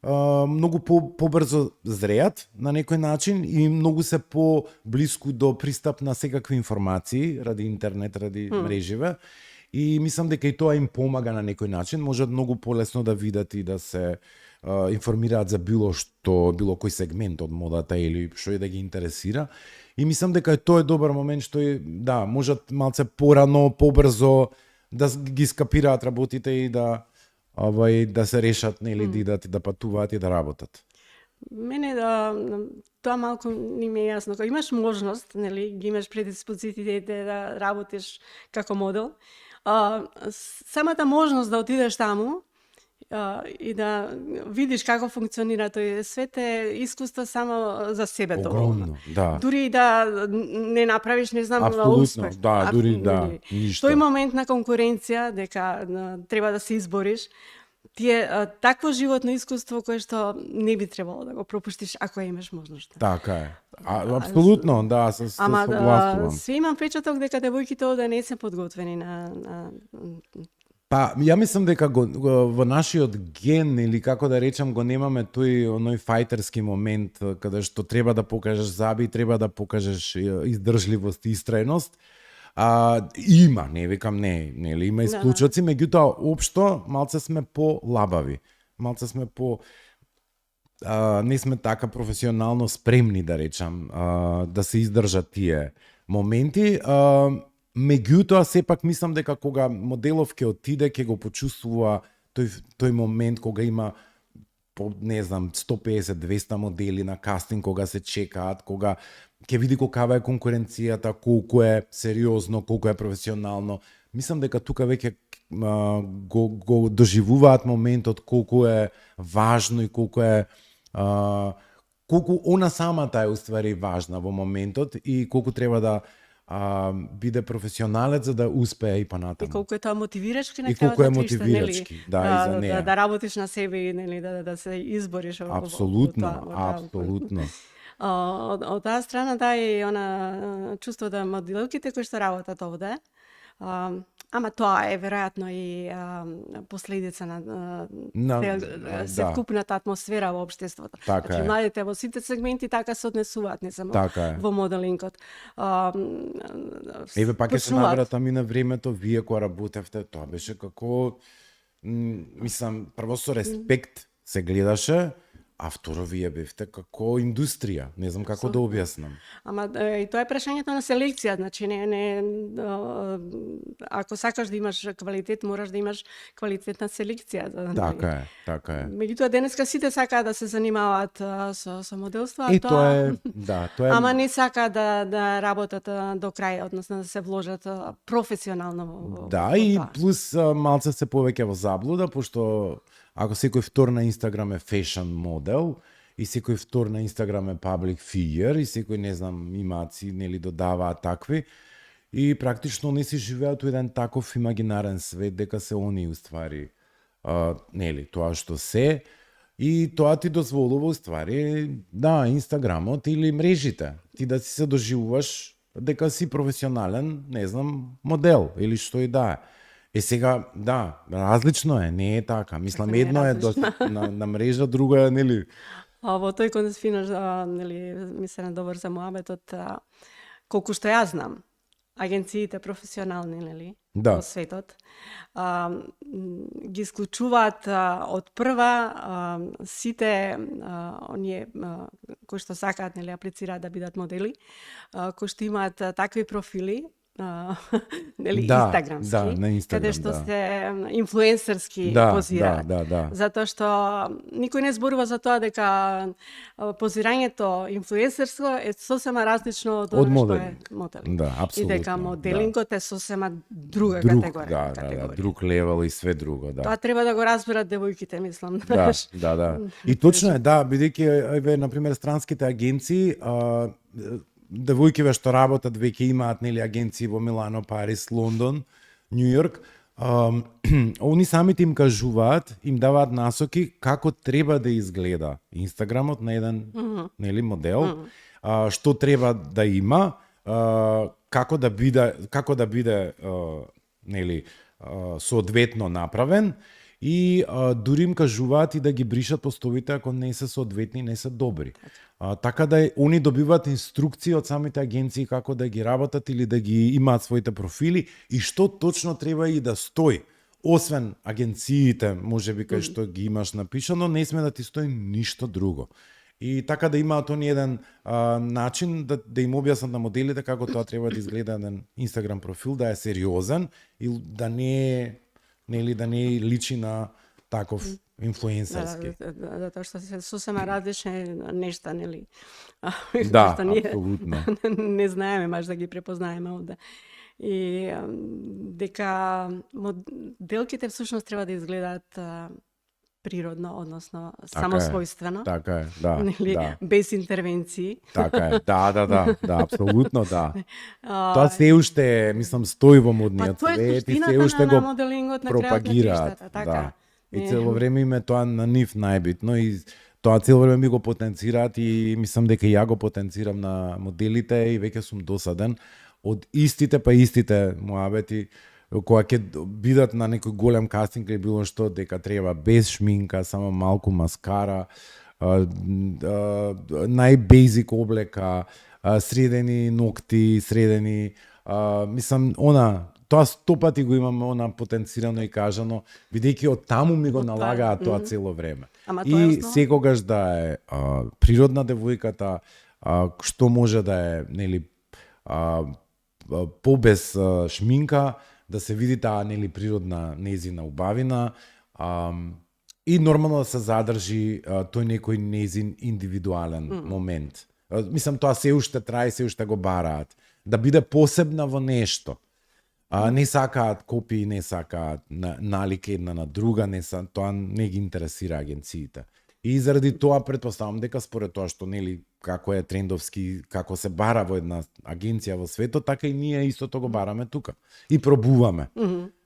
[SPEAKER 2] многу побрзо зреат на некој начин и многу се поблиску до пристап на секакви информации, ради интернет, ради мреживе. И мислам дека и тоа им помага на некој начин, можат многу полесно да видат и да се информираат за било кој сегмент од модата или што е да ги интересира. И мислам дека тоа е добар момент што можат малце порано, побрзо да ги скапираат работите и да се решат, нели, да идат и да патуваат и да работат.
[SPEAKER 1] Мене тоа малку не ми е јасно. Кога имаш можност, нели, ги имаш предиспозициите да работиш како модел, самата можност да отидеш таму и да видиш како функционира тој свет е искуство само за себе тоа.
[SPEAKER 2] Огромно, да.
[SPEAKER 1] Дури да не направиш, не знам,
[SPEAKER 2] успех.
[SPEAKER 1] успех.
[SPEAKER 2] Дури ништо.
[SPEAKER 1] Тој момент на конкуренција, дека треба да се избориш, ти е такво животно искуство кое што не би требало да го пропуштиш ако имаш можност.
[SPEAKER 2] Така е. Апсолутно, да, се согласувам.
[SPEAKER 1] Се имам впечаток дека девојките овде не се подготвени на
[SPEAKER 2] Па, ја мислам дека во нашиот ген, или како да речам, го немаме оној фајтерски момент, каде што треба да покажеш заби, треба да покажеш издржливост и истрајност. Има, не викам не, нели, има исклучоци, меѓутоа општо малце сме по-лабави. Малце сме не сме така професионално спремни, да речам, да се издржат тие моменти. Меѓутоа, сепак мислам дека кога моделов ќе отиде, ќе го почувствува тој момент кога има не знам 150-200 модели на кастинг, кога се чекаат, кога ќе види каква е конкуренцијата, колку е сериозно, колку е професионално. Мислам дека тука веќе го доживуваат моментот колку е важно и колку она самата е уствари важна во моментот и колку треба да биде професионалец за да успее и понатаму.
[SPEAKER 1] И колку е тоа мотивирачки на
[SPEAKER 2] крајот. И колку е мотивирачки, и за неа.
[SPEAKER 1] Да работиш на себе и нели да се избориш во
[SPEAKER 2] апсолутно.
[SPEAKER 1] Од таа страна и она чувство да моделките кои што работат овде, ама тоа е веројатно и последица на севкупната атмосфера во општеството.
[SPEAKER 2] Така
[SPEAKER 1] значи, младите во сите сегменти така се однесуваат, не само во моделингот.
[SPEAKER 2] Еве пак ќе се навратам и на времето, вие кога работевте, тоа беше како, мислам, прво со респект се гледаше, а второ вие бевте како индустрија, не знам како да објаснам.
[SPEAKER 1] Ама и тоа е прашањето на селекција, значи ако сакаш да имаш квалитет, мораш да имаш квалитетна селекција.
[SPEAKER 2] Така е.
[SPEAKER 1] Меѓутоа денеска сите сакаат да се занимаваат со моделство, а
[SPEAKER 2] тоа е.
[SPEAKER 1] Ама не сакаат да работат до крај, односно да се вложат професионално во
[SPEAKER 2] тоа. И плюс малце се повеќе во заблуда, пошто ако секој втор на Инстаграм е fashion модел и секој втор на Инстаграм е public figure и секој, не знам, имаци, нели, додаваат такви и практично не си живеат у еден таков имагинарен свет дека се они уствари, нели, тоа што се и тоа ти дозволува уствари, Инстаграмот или мрежите, ти да си се доживуваш дека си професионален, не знам, модел или што и да е. Сега, различно е, не е така. Мислам, едно е на мрежа, друго е, нели?
[SPEAKER 1] Во тој контекст финаш, нели, мислам добар за муабетот, колку што ја знам, агенциите професионални, нели, во светот, ги исклучуваат од прва сите оние кои што сакаат, нели, аплицираат да бидат модели, кои што имаат такви профили, нели
[SPEAKER 2] Да,
[SPEAKER 1] инстаграмски,
[SPEAKER 2] да, на Инстаграм,
[SPEAKER 1] каде што
[SPEAKER 2] да.
[SPEAKER 1] се инфлуенсерски
[SPEAKER 2] Да,
[SPEAKER 1] позираат.
[SPEAKER 2] да.
[SPEAKER 1] Затоа што никој не зборува за тоа дека позирањето инфлуенсерско е сосема различно од
[SPEAKER 2] Од
[SPEAKER 1] она што
[SPEAKER 2] моделинг.
[SPEAKER 1] е моделинг.
[SPEAKER 2] Да,
[SPEAKER 1] И
[SPEAKER 2] апсолутно,
[SPEAKER 1] дека моделингот е сосема друга
[SPEAKER 2] Друг,
[SPEAKER 1] категорија.
[SPEAKER 2] друг левел и све друго, да.
[SPEAKER 1] Тоа треба да го разберат девојките, мислам.
[SPEAKER 2] Да, да. И точно е, да, бидејќи еве на пример странските агенции, девојкиве што работат веќе имаат нели агенции во Милано, Париз, Лондон, Њу Јорк, они самите им кажуваат, им даваат насоки како треба да изгледа Инстаграмот на еден нели модел, што треба да има, како да биде нели соодветно направен. И дури им кажуваат и да ги бришат постовите ако не се соодветни, не се добри. Така да они добиваат инструкции од самите агенции како да ги работат или да ги имаат своите профили и што точно треба и да стои. Освен агенциите, можеби кај што ги имаш напишано, не сме да ти стои ништо друго. И така да имаат они еден начин да им објаснат на моделите како тоа треба да изгледа еден Инстаграм профил, да е сериозен и да не е нели да не личи на таков инфлуенсерски.
[SPEAKER 1] Затоа што се сосема различни нешта, нели?
[SPEAKER 2] Да,
[SPEAKER 1] Што ние
[SPEAKER 2] апсолутно.
[SPEAKER 1] не знаеме баш да ги препознаеме овде. И дека моделките всушност треба да изгледаат природно, односно самосвојствено.
[SPEAKER 2] Така е, да.
[SPEAKER 1] Нели,
[SPEAKER 2] да.
[SPEAKER 1] без интервенции.
[SPEAKER 2] Така е, да, апсолутно да. Тоа се уште, мислам, стои во модниот
[SPEAKER 1] тоа е
[SPEAKER 2] свет и се
[SPEAKER 1] суштината
[SPEAKER 2] уште
[SPEAKER 1] на
[SPEAKER 2] го
[SPEAKER 1] моделингот на крајот на
[SPEAKER 2] пропагираат.
[SPEAKER 1] криштата, така.
[SPEAKER 2] Да. И цело време им е тоа на нив најбитно и тоа цело време ми го потенцираат и мислам дека ја го потенцирам на моделите и веќе сум досаден од истите муабети кога ќе бидат на некој голем кастинг или било што, дека треба без шминка, само малку маскара, најбейзик облека, средени ногти, мислам, тоа 100 пати го имам потенцирано и кажано, бидејќи од таму ми го налагаат тоа цело време. И секогаш да е природна девојката, што може да е, нели, побез шминка, да се види таа нели природна незина убавина и нормално да се задржи тој некој незин индивидуален момент. Мислам, тоа се уште трае, се уште го бараат. Да биде посебна во нешто. Не сакаат копии, не сакаат налика една на друга, тоа не ги интересира агенциите. И заради тоа претпоставам дека според тоа што нели како е трендовски, како се бара во една агенција во светот, така и ние истото го бараме тука. И пробуваме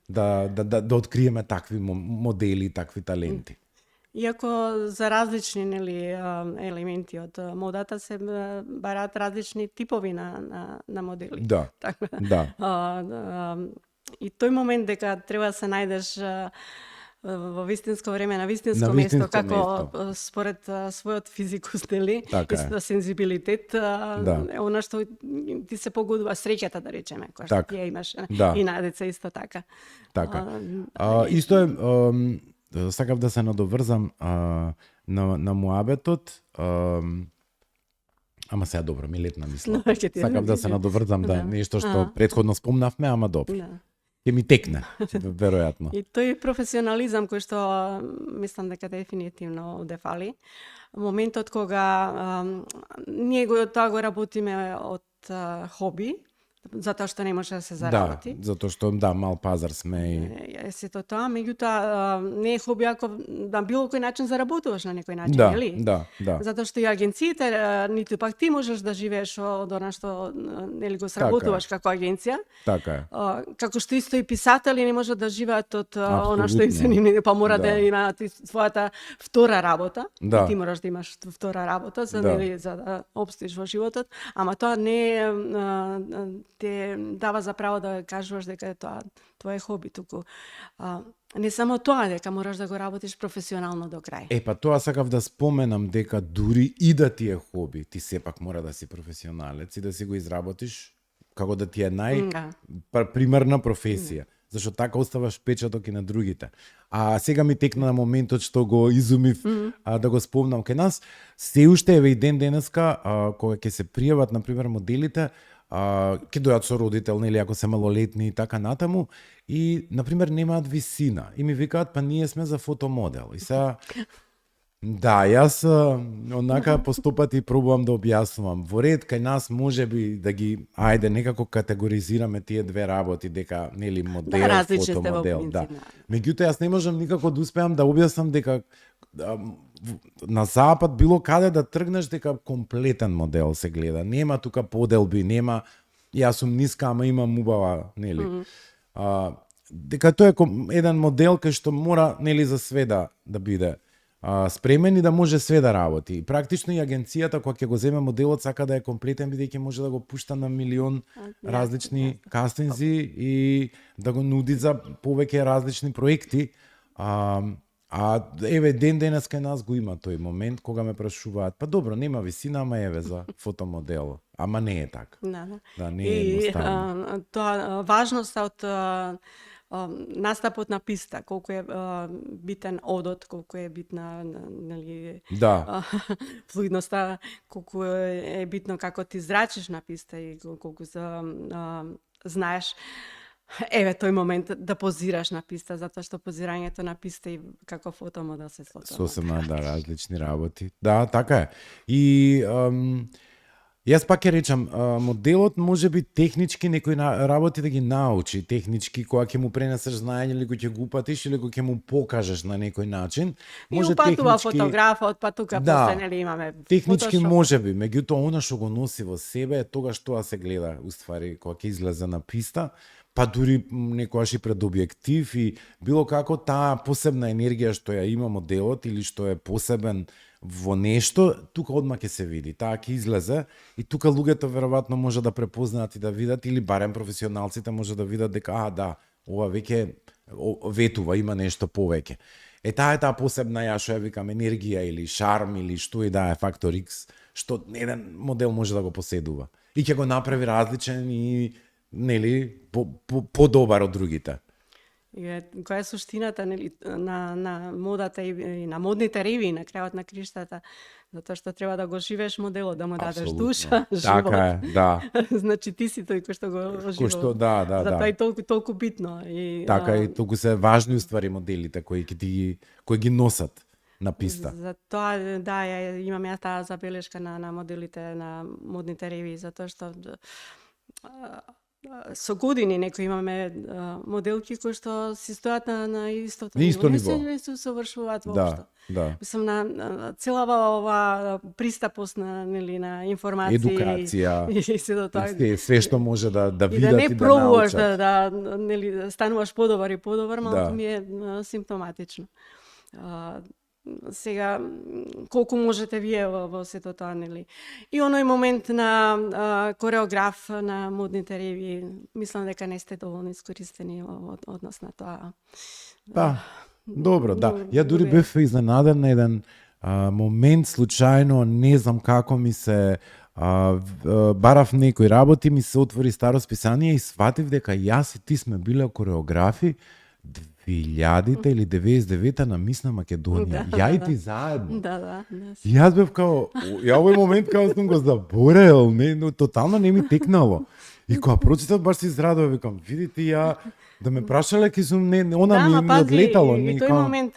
[SPEAKER 2] да откриеме такви модели, такви таленти.
[SPEAKER 1] Иако за различни нели елементи од модата се бараат различни типови на модели.
[SPEAKER 2] Да.
[SPEAKER 1] Така.
[SPEAKER 2] Да.
[SPEAKER 1] И тој момент дека треба да се најдеш во вистинско време, на вистинско место, како според својот физикус, нели,
[SPEAKER 2] така
[SPEAKER 1] и сензибилитет, е она што ти се погодува среќата, да речеме, која што ти ја имаш и на деца исто така.
[SPEAKER 2] Така. Исто е, сакав да се надоврзам на муабетот, ама сега добро, ми летна мисла. Сакав да се надоврзам нешто што претходно спомнавме, ама добро. Ќе ми текне, веројатно.
[SPEAKER 1] И тој професионализам кој што мислам дека дефинитивно овде фали. Моментот кога ние тоа го работиме од хоби, затоа што не може да се заработи.
[SPEAKER 2] Да, затоа што мал пазар сме и
[SPEAKER 1] сето тоа, меѓутоа не е хоби ако на било кој начин заработуваш на некој начин, нели?
[SPEAKER 2] Да.
[SPEAKER 1] Затоа што и агенциите ниту пак ти можеш да живееш од она што нели го сработуваш како агенција.
[SPEAKER 2] Така е.
[SPEAKER 1] Како што исто и писатели не можат да живеат од она што им се ними, па мора да имаат својата втора работа.
[SPEAKER 2] Да.
[SPEAKER 1] И ти мораш да имаш втора работа за да обстоиш во животот, ама тоа не те дава за право да кажуваш дека тоа е хоби, туку не само тоа, дека мораш да го работиш професионално до крај.
[SPEAKER 2] Па тоа сакав да споменам дека дури и да ти е хоби, ти сепак мора да си професионалец и да си го изработиш како да ти е примерна професија. Зашто така оставаш печаток и на другите. А сега ми текна на моментот што го изумив да го спомнам кај нас. Се уште еве и ден денеска, кога ќе се пријават, например, моделите, ќе дојдат со родител, нели, ако се малолетни и така натаму, и, например, немаат висина. И ми викаат, па ние сме за фотомодел. И сега, да, јас онака поступати пробувам да објаснувам. Во ред, кај нас може би да ги, ајде, некако категоризираме тие две работи, дека, нели, модел,
[SPEAKER 1] различни сте во
[SPEAKER 2] фотомодел.
[SPEAKER 1] принцип,
[SPEAKER 2] Да.
[SPEAKER 1] да.
[SPEAKER 2] Меѓутоа, јас не можам никако да успеам да објаснам дека на запад, било каде да тргнеш, дека комплетен модел се гледа. Нема тука поделби, нема, јас сум ниска, ама имам убава, нели. Дека тој е еден модел кај што мора, нели, за све да биде спремен и да може све да работи. И практично и агенцијата кога ќе го земе моделот сака да е комплетен, бидејќи може да го пушта на милион различни кастинзи и да го нуди за повеќе различни проекти. Еве ден денес кај нас го има тој момент кога ме прашуваат, па добро, нема висина, ама еве за фотомодел. Ама не е така. Да, не е едноставно.
[SPEAKER 1] Тоа важноста од настапот на писта, колку е битен одот, колку е битна, нели, флуидноста, колку е битно како ти зрачиш на писта и колку знаеш еве тој момент да позираш на писта, затоа што позирањето на писта и како фотомодел се
[SPEAKER 2] сосема различни работи. Да, така е. И јас пак ќе речам, моделот може би технички некои работи да ги научи, технички кога ќе му пренесеш знаење или кога ќе го упатиш или кога ќе му покажеш на некој начин.
[SPEAKER 1] Може и упатува фотографот, па тука после нели имаме
[SPEAKER 2] технички Photoshop. Може би, меѓутоа она што го носи во себе е тогаш тоа се гледа уствари кога ќе излезе на писта. Па дури некојаш и пред објектив и било како таа посебна енергија што ја има моделот или што е посебен во нешто, тука одма ќе се види. Таа ќе излезе и тука луѓето веројатно може да препознаат и да видат или барем професионалците може да видат дека да, ова веќе ветува, има нешто повеќе. Таа е таа посебна ја што ја викам енергија или шарм или што и да е фактор X, што еден модел може да го поседува. И ќе го направи различен и нели по-добар од другите.
[SPEAKER 1] Која е суштината, нели, на модата и на модните реви на крајот на криштата, затоа што треба да го живееш моделот, да му дадеш душа, живот.
[SPEAKER 2] Така е, да.
[SPEAKER 1] Значи ти си тој кој што го живее.
[SPEAKER 2] Што
[SPEAKER 1] Затоа е толку битно и
[SPEAKER 2] така и толку се важни уствари моделите кои ги носат на писта.
[SPEAKER 1] Затоа имам ја таа забелешка на моделите на модните реви, затоа што со години некои имаме моделки кои што си стојат на истото ниво. Не се усовршуваат воопшто.
[SPEAKER 2] Да.
[SPEAKER 1] Мислам на целава ова пристапост на информација,
[SPEAKER 2] едукација
[SPEAKER 1] и се до тоа.
[SPEAKER 2] Све што може да видат и
[SPEAKER 1] да
[SPEAKER 2] научат.
[SPEAKER 1] И да не пробуваш да стануваш подобар и подобар, малку ми е симптоматично. Сега, колку можете вие во сето тоа, нели? И оној момент на кореограф на модните реви, мислам дека не сте доволно искористени од однос на тоа.
[SPEAKER 2] Добро, да. Ја дури бев изненаден на еден момент, случајно, не знам како ми се барав некои работи, ми се отвори старо списание и сватив дека јас и ти сме биле кореографи 2000-та или 99-та на Мис на Македонија. Ја и ти заедно.
[SPEAKER 1] Да.
[SPEAKER 2] И јас бев као, ја овој момент као сум го заборел, тотално не ми текнало. И кога прочитав баш се израдував, викам, видите ја, да ме прашале ки сум она ми одлетало.
[SPEAKER 1] И тој момент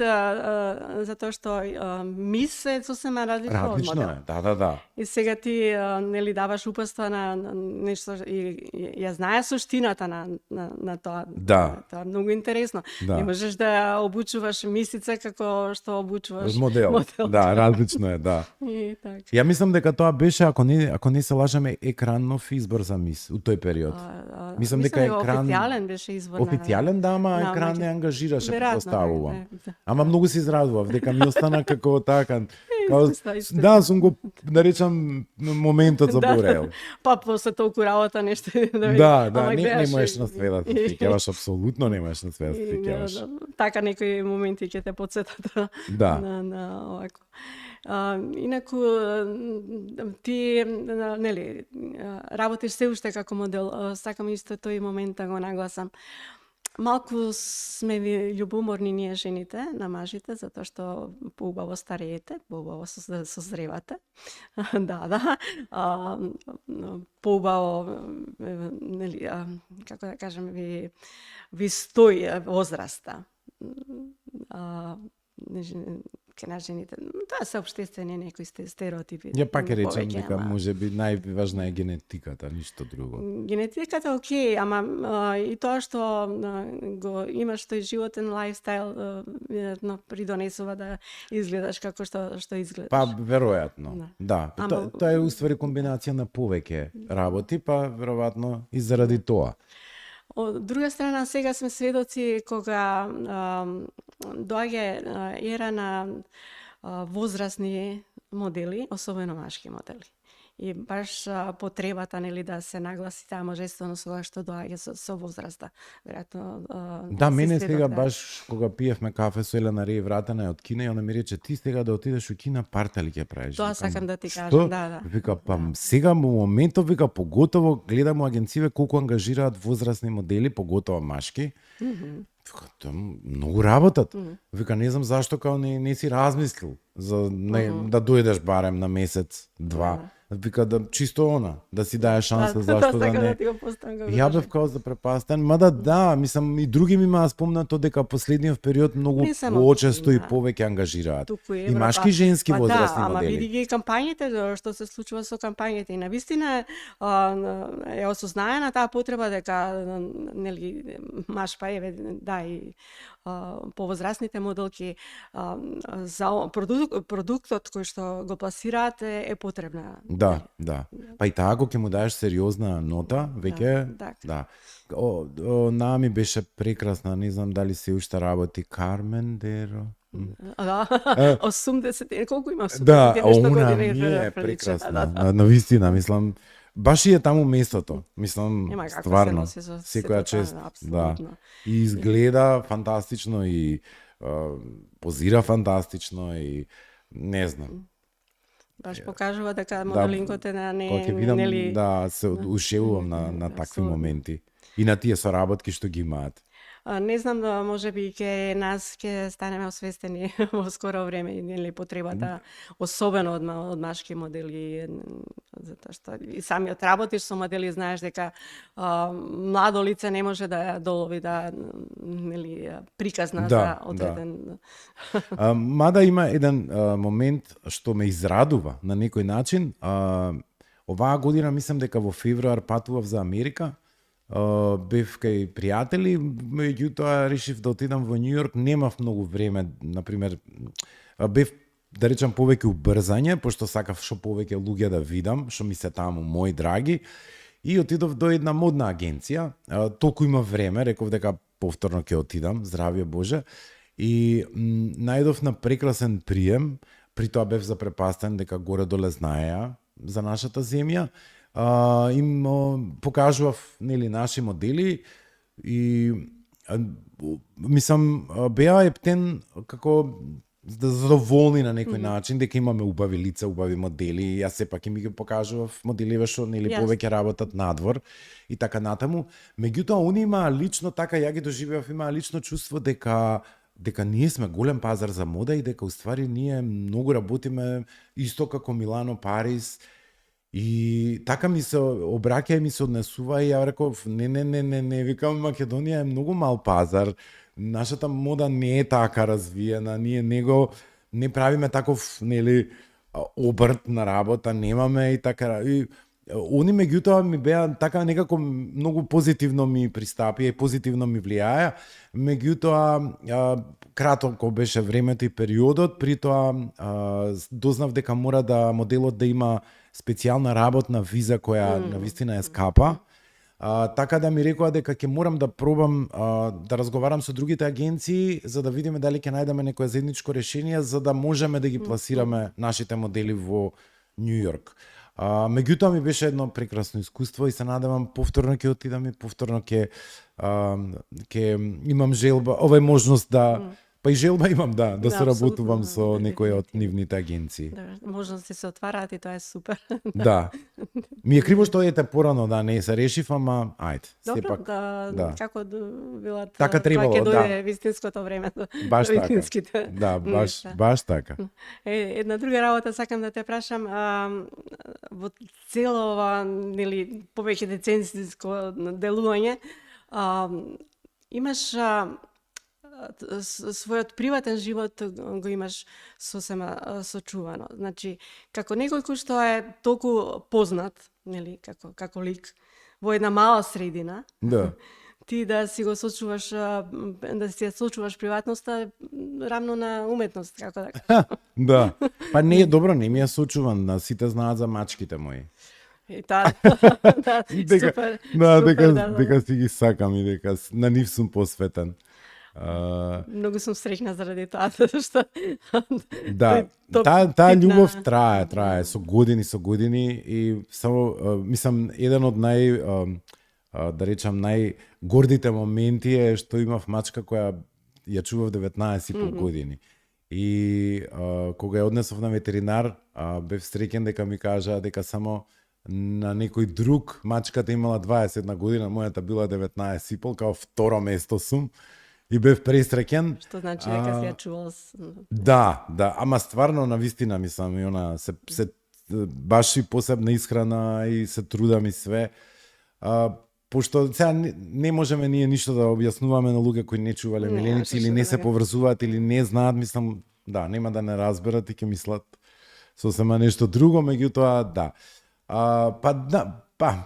[SPEAKER 1] затоа што Мис е сосема различно од модел.
[SPEAKER 2] Да.
[SPEAKER 1] И сега ти нели даваш упатства на нешто и ја знае суштината на тоа.
[SPEAKER 2] Да.
[SPEAKER 1] Тоа е многу интересно.
[SPEAKER 2] Да.
[SPEAKER 1] Не можеш да обучуваш мисица како што обучуваш
[SPEAKER 2] модел. Да, различно е, да.
[SPEAKER 1] И така.
[SPEAKER 2] Ја мислам дека тоа беше, ако не се лажеме, екранов избор за Мис у тој период. Мислам дека екран
[SPEAKER 1] официјален беше избор.
[SPEAKER 2] Официјален, да, ама екран не ангажираше, поставувам. Ама многу се израдував дека ми остана како така. Да, сум го наречам моментот заборел.
[SPEAKER 1] Па после толку работа нешто
[SPEAKER 2] да, не можеш на све да се фикеваш, апсолутно не можеш на све да се фикеваш.
[SPEAKER 1] Така некои моменти ќе те потсетат на овако. Инаку ти нели работиш се уште како модел, сакам исто тој момент да го нагласам. Малку сме ви љубоморни ние жените на мажите, затоа што поубаво стареете, поубаво созревате. Да. Поубаво, нели, како да кажем, ви стои возраста. Ке на жените, тоа се општествени некои стереотипи.
[SPEAKER 2] Ја пак ќе речам
[SPEAKER 1] повеќе,
[SPEAKER 2] дека можеби најважна е генетиката, ништо друго.
[SPEAKER 1] Генетиката окей, ама и тоа што го имаш тој животен лајфстайл придонесува да изгледаш како што изгледаш.
[SPEAKER 2] Па веројатно. Да. Тоа е уствари комбинација на повеќе работи, па веројатно и заради тоа.
[SPEAKER 1] Од друга страна, сега сме сведоци кога доаѓа ера на возрастни модели, особено машки модели. И баш потребата, нели, да се нагласи таа мажественост кога што доаѓа со возраста. Веројатно
[SPEAKER 2] Да, мене сега баш кога пиевме кафе со Елена Реј вратена од Кина и она ми рече ти сега да отидеш у Кина парта ли ќе правиш?
[SPEAKER 1] Тоа сакам да ти кажам, да.
[SPEAKER 2] Вика, па сега во моментов, вика, поготово гледам у агенциве колку ангажираат возрастни модели, поготово машки. Вика, тоа многу работат. Вика, не знам зашто као не си размислил за да дојдеш барем на месец, два. Вика, да чисто да си дае шанса зашто да не. Ја бев као запрепастен, мада да, мислам и други ми имаа спомнато дека последниот период многу почесто и повеќе ангажираат. И машки и женски возрастни модели.
[SPEAKER 1] Ама види ги кампањите, што се случува со кампањите и навистина е осознаена таа потреба дека нели маш па еве да и повозрастните моделки за продуктот кој што го пласираат е потребна.
[SPEAKER 2] Да. Па и таа кога ќе му даеш сериозна нота, веќе да. Ми беше прекрасна, не знам дали се уште работи Кармен Деро.
[SPEAKER 1] Да, 80, колку има 80
[SPEAKER 2] да,
[SPEAKER 1] нешто
[SPEAKER 2] она
[SPEAKER 1] години
[SPEAKER 2] е прекрасна. Навистина, мислам, баш и е таму местото. Мислам, стварно, секоја чест. Да. И изгледа фантастично и позира фантастично и не знам.
[SPEAKER 1] Баш покажува дека моделингот е на
[SPEAKER 2] нели да се ушевувам на такви моменти и на тие соработки што ги имаат.
[SPEAKER 1] Не знам, можеби ќе станеме освестени во скоро време нели потребата особено од машки модели, затоа што и самиот работиш со модели, знаеш дека младо лице не може да долови нели приказна за одреден.
[SPEAKER 2] Мада има еден момент што ме израдува на некој начин. Оваа година мислам дека во февруар патував за Америка. Бев кај пријатели, меѓутоа решив да отидам во Њујорк, немав многу време, например, бев да речам повеќе убрзање, пошто сакав што повеќе луѓе да видам, што ми се таму мои драги, и отидов до една модна агенција, толку има време, реков дека повторно ќе отидам, здравје Боже, и најдов на прекрасен прием, при тоа бев запрепастен дека горе доле знаеа за нашата земја, им покажував нели наши модели и мислам беа ептен како да задоволни на некој начин дека имаме убави лица, убави модели, јас сепак им ги покажував моделиве што нели повеќе работат надвор и така натаму. Меѓутоа они имаа лично така ја ги доживеав, имаа лично чувство дека ние сме голем пазар за мода и дека уствари ние многу работиме исто како Милано, Париз. И така ми се обраќа и ми се однесува и ја реков не, викам Македонија е многу мал пазар, нашата мода не е така развиена, ние не правиме таков нели обрт на работа, немаме и така. И они меѓутоа ми беа така некако многу позитивно ми пристапија и позитивно ми влијаја. Меѓутоа кратко беше времето и периодот, при тоа дознав дека мора моделот да има специјална работна виза која навистина е скапа. Така да ми рекоа дека ќе морам да пробам да разговарам со другите агенции за да видиме дали ќе најдеме некое заедничко решение за да можеме да ги пласираме нашите модели во Њујорк. Меѓутоа ми беше едно прекрасно искуство и се надевам повторно ќе отидам и повторно ќе имам желба, можност Па и желба имам, да соработувам
[SPEAKER 1] апсолутно,
[SPEAKER 2] со некои од
[SPEAKER 1] дефинитивно.
[SPEAKER 2] нивните агенции.
[SPEAKER 1] Да, можности се отвараат и тоа е супер.
[SPEAKER 2] Да. Ми е криво што ете порано, да, не се решив, ама ајде,
[SPEAKER 1] Добро,
[SPEAKER 2] сепак.
[SPEAKER 1] да, како билат
[SPEAKER 2] Така требало,
[SPEAKER 1] тоа ќе дојде
[SPEAKER 2] да.
[SPEAKER 1] вистинското време до
[SPEAKER 2] Баш
[SPEAKER 1] до
[SPEAKER 2] така.
[SPEAKER 1] вистинските
[SPEAKER 2] Да,
[SPEAKER 1] нешта.
[SPEAKER 2] баш така.
[SPEAKER 1] Една друга работа сакам да те прашам, во цело ова, нели, повеќе деценсиско делување, имаш својот приватен живот го имаш сосема сочувано. Значи, како некој кој што е толку познат, нели, како лик во една мала средина,
[SPEAKER 2] Да.
[SPEAKER 1] ти да си го сочуваш, да си ја сочуваш приватноста рамно на уметност, како да кажам.
[SPEAKER 2] Да. Па не е добро, не ми ја сочувам, да сите знаат за мачките мои.
[SPEAKER 1] И да, супер.
[SPEAKER 2] Да,
[SPEAKER 1] супер,
[SPEAKER 2] дека си ги сакам и дека на нив сум посветен.
[SPEAKER 1] Многу сум среќна заради тоа, затоа што
[SPEAKER 2] Да, таа љубов трае со години и само мислам еден од да речам најгордите моменти е што имав мачка која ја чував 19,5 години. И кога ја однесов на ветеринар, бев среќен дека ми кажаа дека само на некој друг мачката имала 21 година, мојата била 19,5, као второ место сум. И бев пресреќен.
[SPEAKER 1] Што значи дека си ја чувал.
[SPEAKER 2] Да, ама стварно на вистина мислам и она се баш и посебна исхрана и се трудам и све. Пошто сега не можеме ние ништо да објаснуваме на луѓе кои не чувале миленици или не се поврзуваат или не знаат, мислам, да, нема да не разберат и ќе мислат сосема нешто друго, меѓутоа да.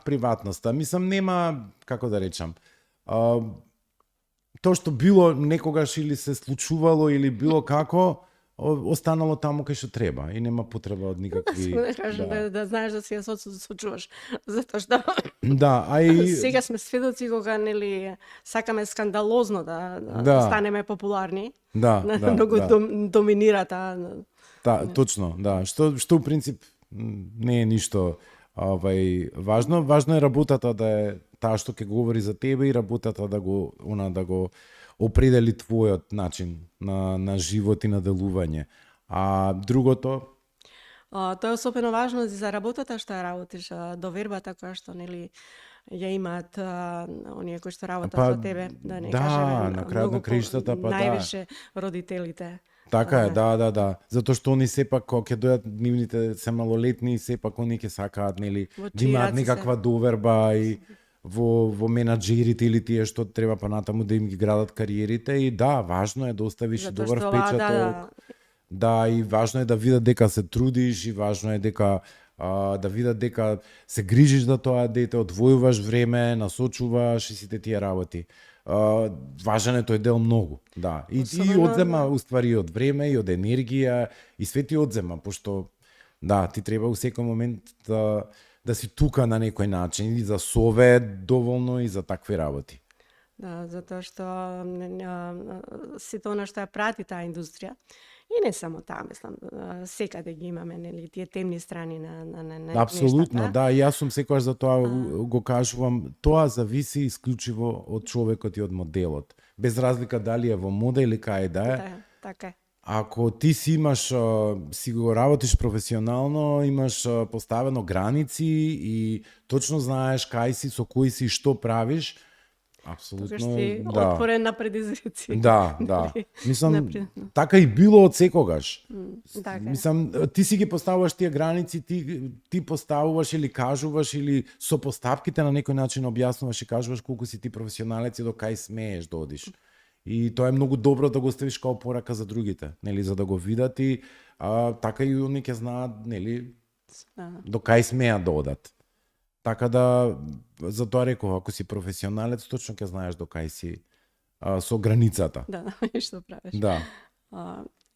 [SPEAKER 2] Приватноста, мислам нема, како да речам, тоа што било некогаш или се случувало или било како, останало таму кај што треба и нема потреба од никакви...
[SPEAKER 1] Да знаеш да си ја сочуваш, затоа што...
[SPEAKER 2] Да,
[SPEAKER 1] сега сме сведоци кога, нели, сакаме скандалозно да станеме популарни.
[SPEAKER 2] Да.
[SPEAKER 1] Многу доминира таа...
[SPEAKER 2] Да, точно, да. Што у принцип не е ништо важно. Важно е работата да е таа што ќе говори за тебе и работата да го определи твојот начин на живот и на делување. А другото
[SPEAKER 1] тоа е особено важно за работата што ја работиш, довербата која што нели ја имаат оние кои што работат со тебе, да не кажеме
[SPEAKER 2] на крајот на краиштата,
[SPEAKER 1] највише родителите.
[SPEAKER 2] Така е, да. Затоа што они сепак кога ќе дојдат нивните се малолетни, сепак они ќе сакаат нели да имаат некаква доверба и во менаџерите или тие што треба понатаму да им ги градат кариерите и да, важно е да оставиш добар впечаток. Да, и важно е да видат дека се трудиш и важно е дека да видат дека се грижиш за тоа дете, одвојуваш време, насочуваш и сите тие работи. Важен е тој дел многу, да. И одзема уствари од време и од енергија и све ти одзема, пошто да, ти треба у секој момент да си тука на некој начин и за совет доволно и за такви работи.
[SPEAKER 1] Да, затоа што сето она што ја прати таа индустрија и не само таа, мислам, секаде ги имаме, нели, тие темни страни на
[SPEAKER 2] апсолутно, да, и јас сум секогаш за тоа го кажувам, тоа зависи исклучиво од човекот и од моделот. Без разлика дали е во мода или кај да е.
[SPEAKER 1] Така е.
[SPEAKER 2] Ако ти си имаш, си го работиш професионално, имаш поставено граници и точно знаеш кај си, со кој си, што правиш, апсолутно,
[SPEAKER 1] си отворен на предизвици.
[SPEAKER 2] Да. Мислам, така и било од секогаш.
[SPEAKER 1] Така.
[SPEAKER 2] Мислам, ти си ги поставуваш тие граници, ти поставуваш или кажуваш или со поставките на некој начин објаснуваш и кажуваш колку си ти професионалец и до кај смееш да одиш. И тоа е многу добро да го ставиш као порака за другите, нели, за да го видат и така и они ќе знаат, нели, до кај смеат да одат. Така да, затоа реков, ако си професионалец, точно ќе знаеш до кај си со границата.
[SPEAKER 1] Да, што правиш.
[SPEAKER 2] Да.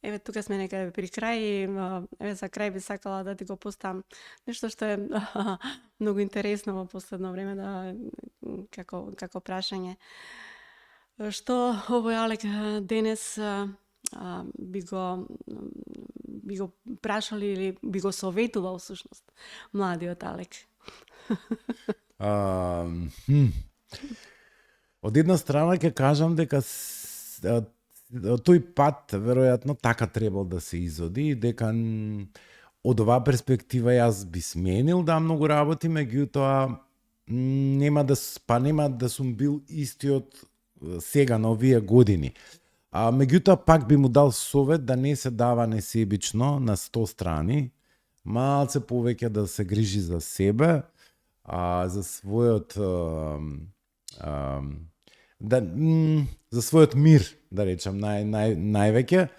[SPEAKER 1] Еве, тука сме некаде при крај и еве за крај би сакала да ти го поставам нешто што е многу интересно во последно време, како прашање. Што овој Алек денес би го прашали или би го советувал всушност младиот Алек?
[SPEAKER 2] Од една страна ќе кажам дека тој пат веројатно така требал да се изоди, дека од оваа перспектива јас би сменил да многу работи, меѓутоа нема да сум бил истиот сега на овие години. Меѓутоа пак би му дал совет да не се дава несебично на 100 страни, малце повеќе да се грижи за себе, за својот за својот мир, да речам, највеќе.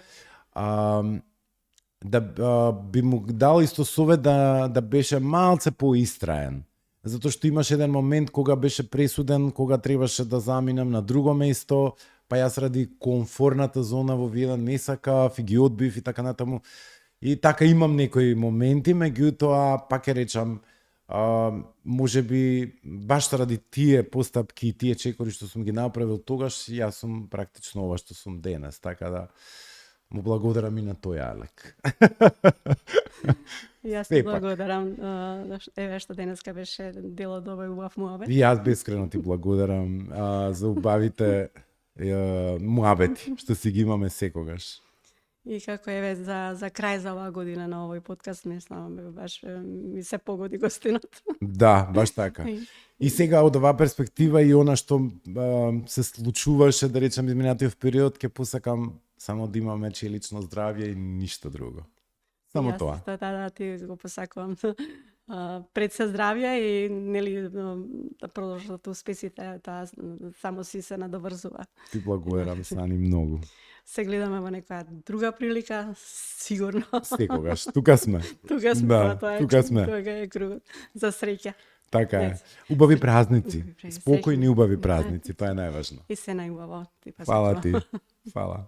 [SPEAKER 2] Би му дал исто совет да беше малце поистраен. Затоа што имаше еден момент кога беше пресуден, кога требаше да заминам на друго место, па јас ради комфорната зона во еден не сакав и ги одбив и така натаму. И така имам некои моменти, меѓутоа пак ќе речам, може би баш ради тие постапки и тие чекори што сум ги направил тогаш, јас сум практично ова што сум денес, така да му благодарам и на тој Алек.
[SPEAKER 1] Јас ти благодарам што денеска беше дел од овој убав муабет.
[SPEAKER 2] И јас бескрено ти благодарам за убавите муабети што си ги имаме секогаш.
[SPEAKER 1] И како за крај за оваа година на овој подкаст, мислам, баш ми се погоди гостинот.
[SPEAKER 2] Да, баш така. И сега од оваа перспектива и она што се случуваше, да речем, изминатиот период, ќе посакам само да имаме челично здравје и ништо друго. Само тоа.
[SPEAKER 1] Да, ти го посакувам пред се здравје и нели да продолжат успесите, таа само си се надоврзува.
[SPEAKER 2] Ти благодарам, Сани, многу.
[SPEAKER 1] Се гледаме во некоја друга прилика, сигурно.
[SPEAKER 2] Секогаш. Тука сме.
[SPEAKER 1] Тука сме,
[SPEAKER 2] да,
[SPEAKER 1] тоа е.
[SPEAKER 2] Тука сме.
[SPEAKER 1] Тоа е кругот. За среќа.
[SPEAKER 2] Така е. Убави празници. Спокојни убави празници, тоа е најважно.
[SPEAKER 1] И се најубаво.
[SPEAKER 2] Фала ти. Фала.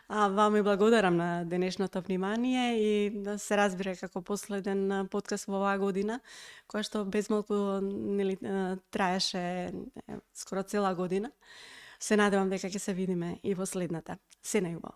[SPEAKER 1] Вам и благодарам на денешното внимание и да се разбира како последен подкаст во оваа година, која што безмалку нели траеше скоро цела година. Се надевам дека ќе се видиме и во следната. Се најубаво.